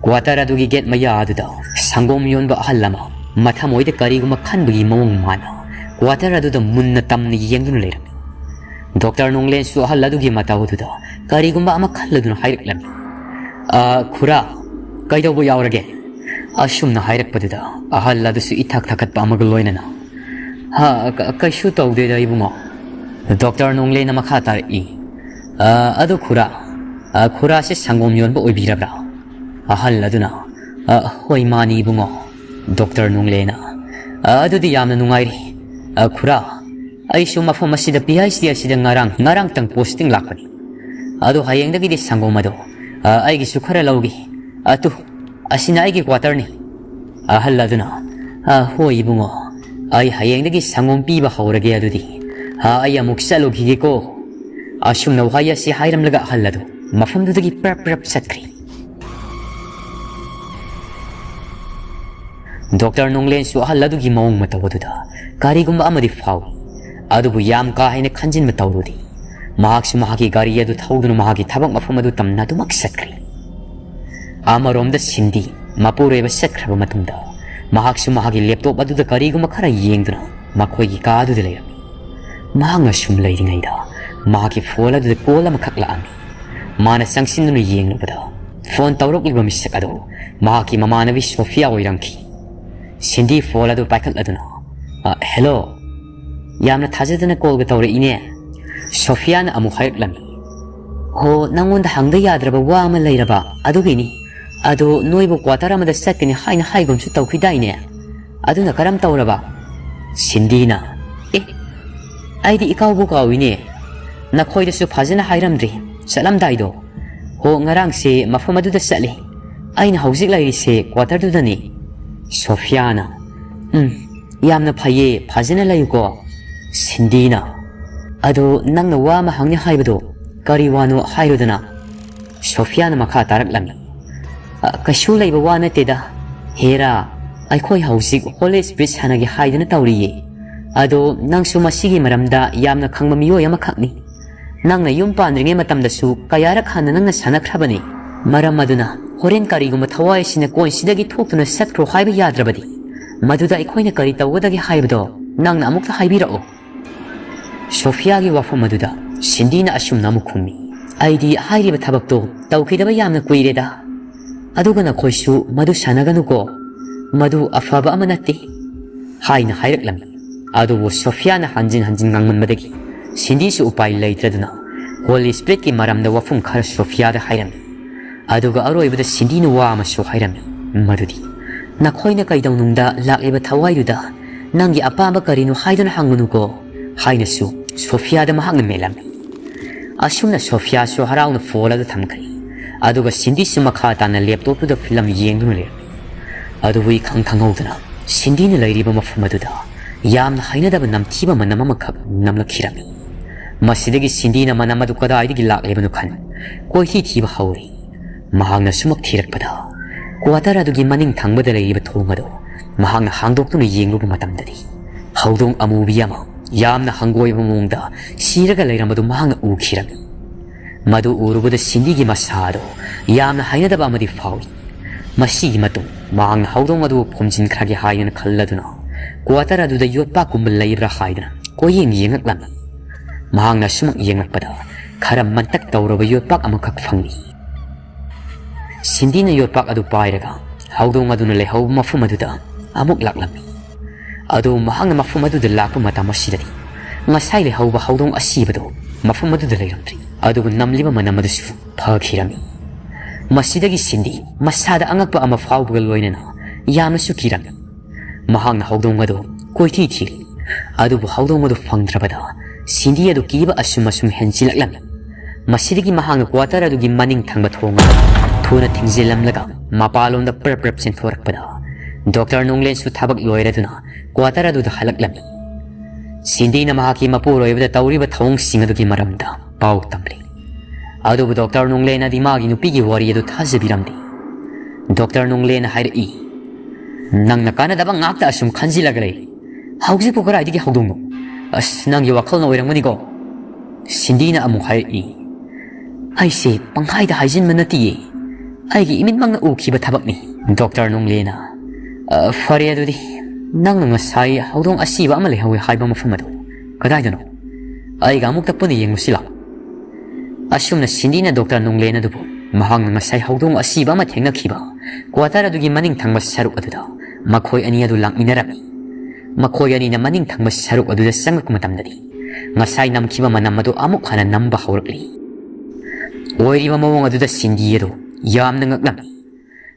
quarter ꯑꯗꯨꯒꯤ gate ꯃꯌꯥ ꯑꯗꯨꯗ ꯁꯪꯒꯣꯝ ꯌꯣꯟꯕ ꯑꯍꯜ ꯑꯃ ꯃꯊꯃꯣꯏꯗ ꯀꯔꯤꯒꯨꯝꯕ ꯈꯟꯕꯒꯤ ꯃꯑꯣꯡ ꯃꯥꯅ quarter ꯑꯗꯨꯗ ꯃꯨꯟꯅ ꯇꯝꯅ ꯌꯦꯡꯗꯨꯅ ꯂꯩꯔꯝꯃꯤ꯫ ꯗꯣꯛꯇꯔ ꯅꯣꯡꯂꯦꯟꯁꯨ ꯑꯍꯜ ꯑꯗꯨꯒꯤ ꯃꯇꯧ ꯑꯗꯨꯗ ꯀꯔꯤꯒꯨꯝꯕ ꯑꯃ ꯈꯜꯂꯗꯨꯅ ꯍꯥꯏꯔꯛꯂꯝꯃꯤ, "ꯑ, ꯈꯨꯔꯥ, ꯀꯩꯗꯧꯕ ꯌꯥꯎꯔꯒꯦ?" ꯑꯁꯨꯝꯅ ꯍꯥꯏꯔꯛꯄꯗꯨꯗ ꯑꯍꯜ ꯑꯗꯨꯁꯨ ꯏꯊꯛ ꯊꯛꯀꯠꯄ ꯑꯃꯒ ꯂꯣꯏꯅꯅ, "ꯍꯥ, ꯀ-, ꯀꯩꯁꯨ ꯇꯧꯗꯦꯗ ꯏꯕꯨꯡꯉꯣ꯫" ꯗꯣꯛꯇꯔ ꯅꯣꯡꯂꯦꯟꯅ ꯃꯈꯥ ꯇꯥꯔꯛꯏ, "ꯑ, ꯑꯗꯨ ꯈꯨꯔꯥ, ꯑ, ꯈꯨꯔꯥꯁꯦ ꯁꯪꯒꯣꯝ ꯌꯣꯟꯕ ꯑꯣꯏꯕꯤꯔꯕ꯭ꯔꯥ?" ꯑꯍꯜ ꯑꯗꯨꯅ, "ꯑ, ꯍꯣꯏ, ꯃꯥꯅꯤ ꯏꯕꯨꯡꯉꯣ꯫" ꯗꯣꯛꯇꯔ ꯅꯣꯡꯂꯦꯟꯅ, "ꯑ, ꯑꯗꯨꯗꯤ ꯌꯥꯝꯅ ꯅꯨꯡꯉꯥꯏꯔꯦ꯫ ꯑ, ꯈꯨꯔꯥ, ꯑꯩꯁꯨ ꯃꯐꯝ ꯑꯁꯤꯗ ꯄꯤ ꯑꯩꯆ ꯗꯤ ꯑꯁꯤꯗ ꯉꯔꯥꯡ, ꯉꯔꯥꯡꯇꯪ posting ꯂꯥꯛꯄꯅꯤ꯫ ꯑꯗꯣ ꯍꯌꯦꯡꯗꯒꯤꯗꯤ ꯁꯪꯒꯣꯝ ꯑꯗꯣ, ꯑ, ꯑꯩꯒꯤꯁꯨ ꯈꯔ ꯂꯧꯒꯦ꯫ ꯑꯗꯨ, ꯑꯁꯤꯅ ꯑꯩꯒꯤ quarterꯅꯤ꯫" ꯑꯍꯜ ꯑꯗꯨꯅ, "ꯑ, ꯍꯣꯏ ꯏꯕꯨꯡꯉꯣ, ꯑꯩ ꯍꯌꯦꯡꯗꯒꯤ ꯁꯪꯒꯣꯝ ꯄꯤꯕ ꯍꯧꯔꯒꯦ ꯑꯗꯨꯗꯤ꯫ ꯑ, ꯑꯩ ꯑꯃꯨꯛ ꯆꯠꯂꯨꯈꯤꯒꯦꯀꯣ꯫" ꯑꯁꯨꯝꯅ ꯋꯥꯍꯩ ꯑꯁꯤ ꯍꯥꯏꯔꯝꯂꯒ ꯑꯍꯜ ꯑꯗꯨ ꯃꯐꯝꯗꯨꯗꯒꯤ ꯄ꯭ꯔꯞ ꯄ꯭ꯔꯞ ꯆꯠꯈ꯭ꯔꯦ꯫ ꯗꯣꯛꯇꯔ ꯅꯣꯡꯂꯦꯟꯁꯨ ꯑꯍꯜ ꯑꯗꯨꯒꯤ ꯃꯑꯣꯡ ꯃꯇꯧ ꯑꯗꯨꯗ ꯀꯔꯤꯒꯨꯝꯕ ꯑꯃꯗꯤ ꯐꯥꯎꯏ, ꯑꯗꯨꯕꯨ ꯌꯥꯝ ꯀꯥ ꯍꯦꯟꯅ ꯈꯟꯖꯤꯟꯕ ꯇꯧꯔꯨꯗꯦ꯫ ꯃꯍꯥꯛꯁꯨ ꯃꯍꯥꯛꯀꯤ ꯒꯥꯔꯤ ꯑꯗꯨ ꯊꯧꯗꯨꯅ ꯃꯍꯥꯛꯀꯤ ꯊꯕꯛ ꯃꯐꯝ ꯑꯗꯨ ꯇꯝꯅ ꯑꯗꯨꯃꯛ ꯆꯠꯈ꯭ꯔꯦ꯫ ꯑꯃꯔꯣꯝꯗ ꯁꯤꯟꯗꯤ ꯃꯄꯨꯔꯣꯏꯕ ꯆꯠꯈ꯭ꯔꯕ ꯃꯇꯨꯡꯗ, ꯃꯍꯥꯛꯁꯨ ꯃꯍꯥꯛꯀꯤ laptop ꯑꯗꯨꯗ ꯀꯔꯤꯒꯨꯝꯕ ꯈꯔ ꯌꯦꯡꯗꯨꯅ ꯃꯈꯣꯏꯒꯤ ꯀꯥ ꯑꯗꯨꯗ ꯂꯩꯔꯝꯃꯤ꯫ ꯃꯍꯥꯛꯅ ꯁꯨꯝ ꯂꯩꯔꯤꯉꯩꯗ ꯃꯍꯥꯛꯀꯤ phone ꯑꯗꯨꯗ call ꯑꯃꯈꯛ ꯂꯥꯛꯑꯝꯃꯤ꯫ ꯃꯥꯅ ꯆꯪꯁꯤꯟꯗꯨꯅ ꯌꯦꯡꯂꯨꯕꯗ, phone ꯇꯧꯔꯛꯂꯤꯕ ꯃꯤꯁꯛ ꯑꯗꯨ ꯃꯍꯥꯛꯀꯤ ꯃꯃꯥꯟꯅꯕꯤ ꯁꯣꯐꯤꯌꯥ ꯑꯣꯏꯔꯝꯈꯤ꯫ ꯁꯤꯟꯗꯤ phone ꯑꯗꯨ ꯄꯥꯏꯈꯠꯂꯗꯨꯅ, "ꯑ, hello꯫ ꯌꯥꯝꯅ ꯊꯥꯖꯗꯅ callꯒ ꯇꯧꯔꯛꯏꯅꯦ꯫" ꯁꯣꯐꯤꯌꯥꯅ ꯑꯃꯨꯛ ꯍꯥꯏꯔꯛꯂꯝꯃꯤ, ꯍꯣ, ꯅꯪꯉꯣꯟꯗ ꯍꯪꯗ ꯌꯥꯗ꯭ꯔꯕ ꯋꯥ ꯑꯃ ꯂꯩꯔꯕ ꯑꯗꯨꯒꯤꯅꯤ꯫ ꯑꯗꯣ ꯅꯣꯏꯕꯨ quarter ꯑꯃꯗ ꯆꯠꯀꯅꯤ ꯍꯥꯏꯅ ꯍꯥꯏꯒꯨꯝꯁꯨ ꯇꯧꯈꯤꯗꯥꯏꯅꯦ? ꯑꯗꯨꯅ ꯀꯔꯝ ꯇꯧꯔꯕ? ꯁꯤꯟꯗꯤꯅ, ꯑꯦ, ꯑꯩꯗꯤ ꯏꯀꯥꯎꯕꯨ ꯀꯥꯎꯏꯅꯦ꯫ ꯅꯈꯣꯏꯗꯁꯨ ꯐꯖꯅ ꯍꯥꯏꯔꯝꯗ꯭ꯔꯤ ꯆꯠꯂꯝꯗꯥꯏꯗꯣ꯫ ꯍꯣ, ꯉꯔꯥꯡꯁꯦ ꯃꯐꯝ ꯑꯗꯨꯗ ꯆꯠꯂꯤ꯫ ꯑꯩꯅ ꯍꯧꯖꯤꯛ ꯂꯩꯔꯤꯁꯦ quarterꯗꯨꯗꯅꯤ꯫ ꯁꯣꯐꯤꯌꯥꯅ, ꯎꯝ, ꯌꯥꯝꯅ ꯐꯩꯌꯦ, ꯐꯖꯅ ꯂꯩꯌꯨꯀꯣ꯫ ꯁꯤꯟꯗꯤꯅ, ꯑꯗꯣ ꯅꯪꯅ ꯋꯥ ꯑꯃ ꯍꯪꯅꯤ ꯍꯥꯏꯕꯗꯣ ꯀꯔꯤ ꯋꯥꯅꯣ ꯍꯥꯏꯔꯨꯗꯅ꯫ ꯁꯣꯐꯤꯌꯥꯅ ꯃꯈꯥ ꯇꯥꯔꯛꯂꯝꯃꯤ, "ꯑ, ꯀꯩꯁꯨ ꯂꯩꯕ ꯋꯥ ꯅꯠꯇꯦꯗ꯫ ꯍꯦꯔꯥ, ꯑꯩꯈꯣꯏ ꯍꯧꯖꯤꯛ Holy Spirit ꯁꯥꯟꯅꯒꯦ ꯍꯥꯏꯗꯅ ꯇꯧꯔꯤꯌꯦ꯫ ꯑꯗꯣ ꯅꯪꯁꯨ ꯃꯁꯤꯒꯤ ꯃꯔꯝꯗ ꯌꯥꯝꯅ ꯈꯪꯕ ꯃꯤꯑꯣꯏ ꯑꯃꯈꯛꯅꯤ꯫ ꯅꯪꯅ ꯌꯨꯝ ꯄꯥꯟꯗ꯭ꯔꯤꯉꯩ ꯃꯇꯝꯗꯁꯨ ꯀꯌꯥꯔꯛ ꯍꯥꯟꯅ ꯅꯪꯅ ꯁꯥꯟꯅꯈ꯭ꯔꯕꯅꯤ꯫ ꯃꯔꯝ ꯑꯗꯨꯅ ꯍꯣꯔꯦꯟ ꯀꯔꯤꯒꯨꯝꯕ ꯊꯋꯥꯏ ꯑꯁꯤꯅ ꯀꯣꯟꯁꯤꯗꯒꯤ ꯊꯣꯛꯇꯨꯅ ꯆꯠꯈ꯭ꯔꯣ ꯍꯥꯏꯕ ꯌꯥꯗ꯭ꯔꯕꯗꯤ, ꯃꯗꯨꯗ ꯑꯩꯈꯣꯏꯅ ꯀꯔꯤ ꯇꯧꯒꯗꯒꯦ ꯍꯥꯏꯕꯗꯣ ꯅꯪꯅ ꯑꯃꯨꯛꯇ ꯍꯥꯏꯕꯤꯔꯛꯑꯣ꯫" ꯁꯣꯐꯤꯌꯥꯒꯤ ꯋꯥꯐꯝ ꯑꯗꯨꯗ ꯁꯤꯟꯗꯤꯅ ꯑꯁꯨꯝꯅ ꯑꯃꯨꯛ ꯈꯨꯝꯃꯤ, "ꯑꯩꯗꯤ ꯍꯥꯏꯔꯤꯕ ꯊꯕꯛꯇꯣ ꯇꯧꯈꯤꯗꯕ ꯌꯥꯝꯅ ꯀꯨꯏꯔꯦꯗ꯫ ꯑꯗꯨꯒ ꯅꯈꯣꯏꯁꯨ ꯃꯗꯨ ꯁꯥꯟꯅꯒꯅꯨꯀꯣ, ꯃꯗꯨ ꯑꯐꯕ ꯑꯃ ꯅꯠꯇꯦ" ꯍꯥꯏꯅ ꯍꯥꯏꯔꯛꯂꯝꯃꯤ꯫ ꯑꯗꯨꯕꯨ ꯁꯣꯐꯤꯌꯥꯅ ꯍꯟꯖꯤꯟ ꯍꯟꯖꯤꯟ ꯉꯥꯡꯃꯟꯕꯗꯒꯤ ꯁꯤꯟꯗꯤꯁꯨ ꯎꯄꯥꯏ ꯂꯩꯇ꯭ꯔꯗꯨꯅ Holy Spiritꯀꯤ ꯃꯔꯝꯗ ꯋꯥꯐꯝ ꯈꯔ ꯁꯣꯐꯤꯌꯥꯗ ꯍꯥꯏꯔꯝꯃꯤ꯫ ꯑꯗꯨꯒ ꯑꯔꯣꯏꯕꯗ ꯁꯤꯟꯗꯤꯅ ꯋꯥ ꯑꯃꯁꯨ ꯍꯥꯏꯔꯝꯃꯤ, ꯃꯗꯨꯗꯤ, "ꯅꯈꯣꯏꯅ ꯀꯩꯗꯧꯅꯨꯡꯗ ꯂꯥꯛꯂꯤꯕ ꯊꯋꯥꯏꯗꯨꯗ ꯅꯪꯒꯤ ꯑꯄꯥꯝꯕ ꯀꯔꯤꯅꯣ ꯍꯥꯏꯗꯨꯅ ꯍꯪꯒꯅꯨꯀꯣ" ꯍꯥꯏꯅꯁꯨ ꯁꯣꯐꯤꯌꯥꯗ ꯃꯍꯥꯛꯅ ꯃꯦꯜꯂꯝꯃꯤ꯫ ꯑꯁꯨꯝꯅ ꯁꯣꯐꯤꯌꯥꯁꯨ ꯍꯔꯥꯎꯅ ꯐꯣꯜ ꯑꯗꯨ ꯊꯝꯈ꯭ꯔꯦ꯫ ꯑꯗꯨꯒ ꯁꯤꯟꯗꯤꯁꯨ ꯃꯈꯥ ꯇꯥꯅ ꯂꯦꯞꯇꯣꯞꯇꯨꯗ ꯐꯤꯂꯝ ꯌꯦꯡꯗꯨꯅ ꯂꯩꯔꯝꯃꯤ꯫ ꯑꯗꯨꯕꯨ ꯏꯈꯪ ꯈꯪꯍꯧꯗꯅ ꯁꯤꯟꯗꯤꯅ ꯂꯩꯔꯤꯕ ꯃꯐꯝ ꯑꯗꯨꯗ ꯌꯥꯝꯅ ꯍꯩꯅꯗꯕ ꯅꯝꯊꯤꯕ ꯃꯅꯝ ꯑꯃꯈꯛ ꯅꯝꯂꯛꯈꯤꯔꯝꯃꯤ꯫ ꯃꯁꯤꯗꯒꯤ ꯁꯤꯟꯗꯤꯅ ꯃꯅꯝ ꯑꯗꯨ ꯀꯗꯥꯏꯗꯒꯤ ꯂꯥꯛꯂꯤꯕꯅꯣ ꯈꯟ ꯀꯣꯏꯊꯤ ꯊꯤꯕ ꯍꯧꯔꯤ꯫ ꯃꯍꯥꯛꯅ ꯁꯨꯃꯛ ꯊꯤꯔꯛꯄꯗ, quarter ꯑꯗꯨꯒꯤ ꯃꯅꯤꯡ ꯊꯪꯕꯗ ꯂꯩꯔꯤꯕ ꯊꯣꯡ ꯑꯗꯨ ꯃꯍꯥꯛꯅ ꯍꯥꯡꯗꯣꯛꯇꯨꯅ ꯌꯦꯡꯂꯨꯕ ꯃꯇꯝꯗꯗꯤ, ꯍꯧꯗꯣꯡ ꯑꯃꯨꯕꯤ ꯑꯃ ꯌꯥꯝꯅ ꯍꯪꯒꯣꯏꯕ ꯃꯑꯣꯡꯗ ꯁꯤꯔꯒ ꯂꯩꯔꯝꯕꯗꯨ ꯃꯍꯥꯛꯅ ꯎꯈꯤꯔꯝꯃꯤ꯫ ꯃꯗꯨ ꯎꯔꯨꯕꯗ ꯁꯤꯟꯗꯤꯒꯤ ꯃꯁꯥ ꯑꯗꯨ ꯌꯥꯝꯅ ꯍꯩꯅꯗꯕ ꯑꯃꯗꯤ ꯐꯥꯎꯏ꯫ ꯃꯁꯤꯒꯤ ꯃꯇꯨꯡ ꯃꯍꯥꯛꯅ ꯍꯧꯗꯣꯡ ꯑꯗꯨꯕꯨ ꯐꯨꯝꯖꯤꯟꯈ꯭ꯔꯒꯦ ꯍꯥꯏꯗꯅ ꯈꯜꯂꯗꯨꯅ, quarter ꯑꯗꯨꯗ ꯌꯣꯠꯄꯥꯛꯀꯨꯝꯕ ꯂꯩꯕ꯭ꯔꯥ ꯍꯥꯏꯗꯅ ꯀꯣꯏꯌꯦꯡ ꯌꯦꯡꯂꯛꯂꯝꯃꯤ꯫ ꯃꯍꯥꯛꯅ ꯁꯨꯃꯛ ꯌꯦꯡꯂꯛꯄꯗ, ꯈꯔ ꯃꯟꯇꯛ ꯇꯧꯔꯕ ꯌꯣꯠꯄꯥꯛ ꯑꯃꯈꯛ ꯐꯪꯏ꯫ ꯁꯤꯟꯗꯤꯅ ꯌꯣꯠꯄꯥꯛ ꯑꯗꯨ ꯄꯥꯏꯔꯒ ꯍꯧꯗꯣꯡ ꯑꯗꯨꯅ ꯂꯩꯍꯧꯕ ꯃꯐꯝ ꯑꯗꯨꯗ ꯑꯃꯨꯛ ꯂꯥꯛꯂꯝꯃꯤ꯫ ꯑꯗꯨ ꯃꯍꯥꯛꯅ ꯃꯐꯝ ꯑꯗꯨꯗ ꯂꯥꯛꯄ ꯃꯇꯝ ꯑꯁꯤꯗꯗꯤ, ꯉꯁꯥꯏ ꯂꯩꯍꯧꯕ ꯍꯧꯗꯣꯡ ꯑꯁꯤꯕꯗꯨ ꯃꯐꯝ ꯑꯗꯨꯗ ꯂꯩꯔꯝꯗ꯭ꯔꯤ꯫ ꯑꯗꯨꯕꯨ ꯅꯝꯂꯤꯕ ꯃꯅꯝ ꯑꯗꯨꯁꯨ ꯐꯈꯤꯔꯝꯃꯤ꯫ ꯃꯁꯤꯗꯒꯤ ꯁꯤꯟꯗꯤ ꯃꯁꯥꯗ ꯑꯉꯛꯄ ꯑꯃ ꯐꯥꯎꯕꯒ ꯂꯣꯏꯅꯅ ꯌꯥꯝꯅꯁꯨ ꯀꯤꯔꯝꯃꯤ꯫ ꯃꯍꯥꯛꯅ ꯍꯧꯗꯣꯡ ꯑꯗꯨ ꯀꯣꯏꯊꯤ ꯊꯤꯔꯤ꯫ ꯑꯗꯨꯕꯨ ꯍꯧꯗꯣꯡ ꯑꯗꯨ ꯐꯪꯗ꯭ꯔꯕꯗ ꯁꯤꯟꯗꯤ ꯑꯗꯨ ꯀꯤꯕ ꯑꯁꯨꯝ ꯑꯁꯨꯝ ꯍꯦꯟꯖꯤꯜꯂꯛꯂꯝꯃꯤ꯫ ꯃꯁꯤꯗꯒꯤ ꯃꯍꯥꯛꯅ ꯀ꯭ꯋꯥꯇꯔ ꯑꯗꯨꯒꯤ ꯃꯅꯤꯡ ꯊꯪꯕ ꯊꯣꯡ ꯑꯗꯨ ꯊꯨꯅ ꯊꯤꯡꯖꯤꯜꯂꯝꯂꯒ ꯃꯄꯥꯟꯂꯣꯝꯗ ꯄ꯭ꯔꯞ ꯄ꯭ꯔꯞ ꯆꯦꯟꯊꯣꯔꯛꯄꯗ ꯗꯣꯛꯇꯔ ꯅꯣꯡꯂꯦꯟꯁꯨ ꯊꯕꯛ ꯂꯣꯏꯔꯗꯨꯅ ꯀ꯭ꯋꯥꯇꯔ ꯑꯗꯨꯗ ꯍꯜꯂꯛꯂꯝꯃꯤ꯫ ꯁꯤꯟꯗꯤꯅ ꯃꯍꯥꯛꯀꯤ ꯃꯄꯨꯔꯣꯏꯕꯗ ꯇꯧꯔꯤꯕ ꯊꯧꯑꯣꯡꯁꯤꯡ ꯑꯗꯨꯒꯤ ꯃꯔꯝꯗ ꯄꯥꯎ ꯇꯝꯂꯤ꯫ ꯑꯗꯨꯕꯨ ꯗꯣꯛꯇꯔ ꯅꯣꯡꯂꯦꯟꯅꯗꯤ ꯃꯥꯒꯤ ꯅꯨꯄꯤꯒꯤ ꯋꯥꯔꯤ ꯑꯗꯨ ꯊꯥꯖꯕꯤꯔꯝꯗꯦ꯫ ꯗꯣꯛꯇꯔ ꯅꯣꯡꯂꯦꯟꯅ ꯍꯥꯏꯔꯛꯏ, "ꯅꯪꯅ ꯀꯥꯟꯅꯗꯕ ꯉꯥꯛꯇ ꯑꯁꯨꯝ ꯈꯟꯖꯤꯜꯂꯒ ꯂꯩ꯫ ꯍꯧꯖꯤꯛꯄꯨ ꯀꯗꯥꯏꯗꯒꯤ ꯍꯧꯗꯣꯡꯅꯣ? ꯑꯁ, ꯅꯪꯒꯤ ꯋꯥꯈꯜꯅ ꯑꯣꯏꯔꯝꯒꯅꯤꯀꯣ?" ꯁꯤꯟꯗꯤꯅ ꯑꯃꯨꯛ ꯍꯥꯏꯔꯛꯏ, "ꯑꯩꯁꯦ ꯄꯪꯍꯥꯏꯗ ꯍꯥꯏꯖꯤꯟꯕ ꯅꯠꯇꯤꯌꯦ꯫ ꯑꯩꯒꯤ ꯏꯃꯤꯠꯃꯛꯅ ꯎꯈꯤꯕ ꯊꯕꯛꯅꯤ꯫" ꯗꯣꯛꯇꯔ ꯅꯣꯡꯂꯦꯟꯅ, "ꯑ, ꯐꯔꯦ ꯑꯗꯨꯗꯤ, ꯅꯪꯅ ꯉꯁꯥꯏ ꯍꯧꯗꯣꯡ ꯑꯁꯤꯕ ꯑꯃ ꯂꯩꯍꯧꯋꯦ ꯍꯥꯏꯕ ꯃꯐꯝ ꯑꯗꯨ ꯀꯗꯥꯏꯗꯅꯣ? ꯑꯩꯒ ꯑꯃꯨꯛꯇ ꯄꯨꯟꯅ ꯌꯦꯡꯉꯨꯁꯤ ꯂꯥꯎ꯫" ꯑꯁꯨꯝꯅ ꯁꯤꯟꯗꯤꯅ ꯗꯣꯛꯇꯔ ꯅꯣꯡꯂꯦꯟ ꯑꯗꯨꯕꯨ ꯃꯍꯥꯛꯅ ꯉꯁꯥꯏ ꯍꯧꯗꯣꯡ ꯑꯁꯤꯕ ꯑꯃ ꯊꯦꯡꯅꯈꯤꯕ ꯀ꯭ꯋꯥꯇꯔ ꯑꯗꯨꯒꯤ ꯃꯅꯤꯡ ꯊꯪꯕ ꯁꯔꯨꯛ ꯑꯗꯨꯗ ꯃꯈꯣꯏ ꯑꯅꯤ ꯑꯗꯨ ꯂꯥꯛꯃꯤꯟꯅꯔꯝꯃꯤ꯫ ꯃꯈꯣꯏ ꯑꯅꯤꯅ ꯃꯅꯤꯡ ꯊꯪꯕ ꯁꯔꯨꯛ ꯑꯗꯨꯗ ꯆꯪꯂꯛꯄ ꯃꯇꯝꯗꯗꯤ ꯉꯁꯥꯏ ꯅꯝꯈꯤꯕ ꯃꯅꯝ ꯑꯗꯨ ꯑꯃꯨꯛ ꯍꯟꯅ ꯅꯝꯕ ꯍꯧꯔꯛꯂꯤ꯫ ꯑꯣꯏꯔꯤꯕ ꯃꯑꯣꯡ ꯑꯗꯨꯗ ꯁꯤꯟꯗꯤ ꯑꯗꯨ ꯌꯥꯝꯅ ꯉꯛꯂꯝꯃꯤ꯫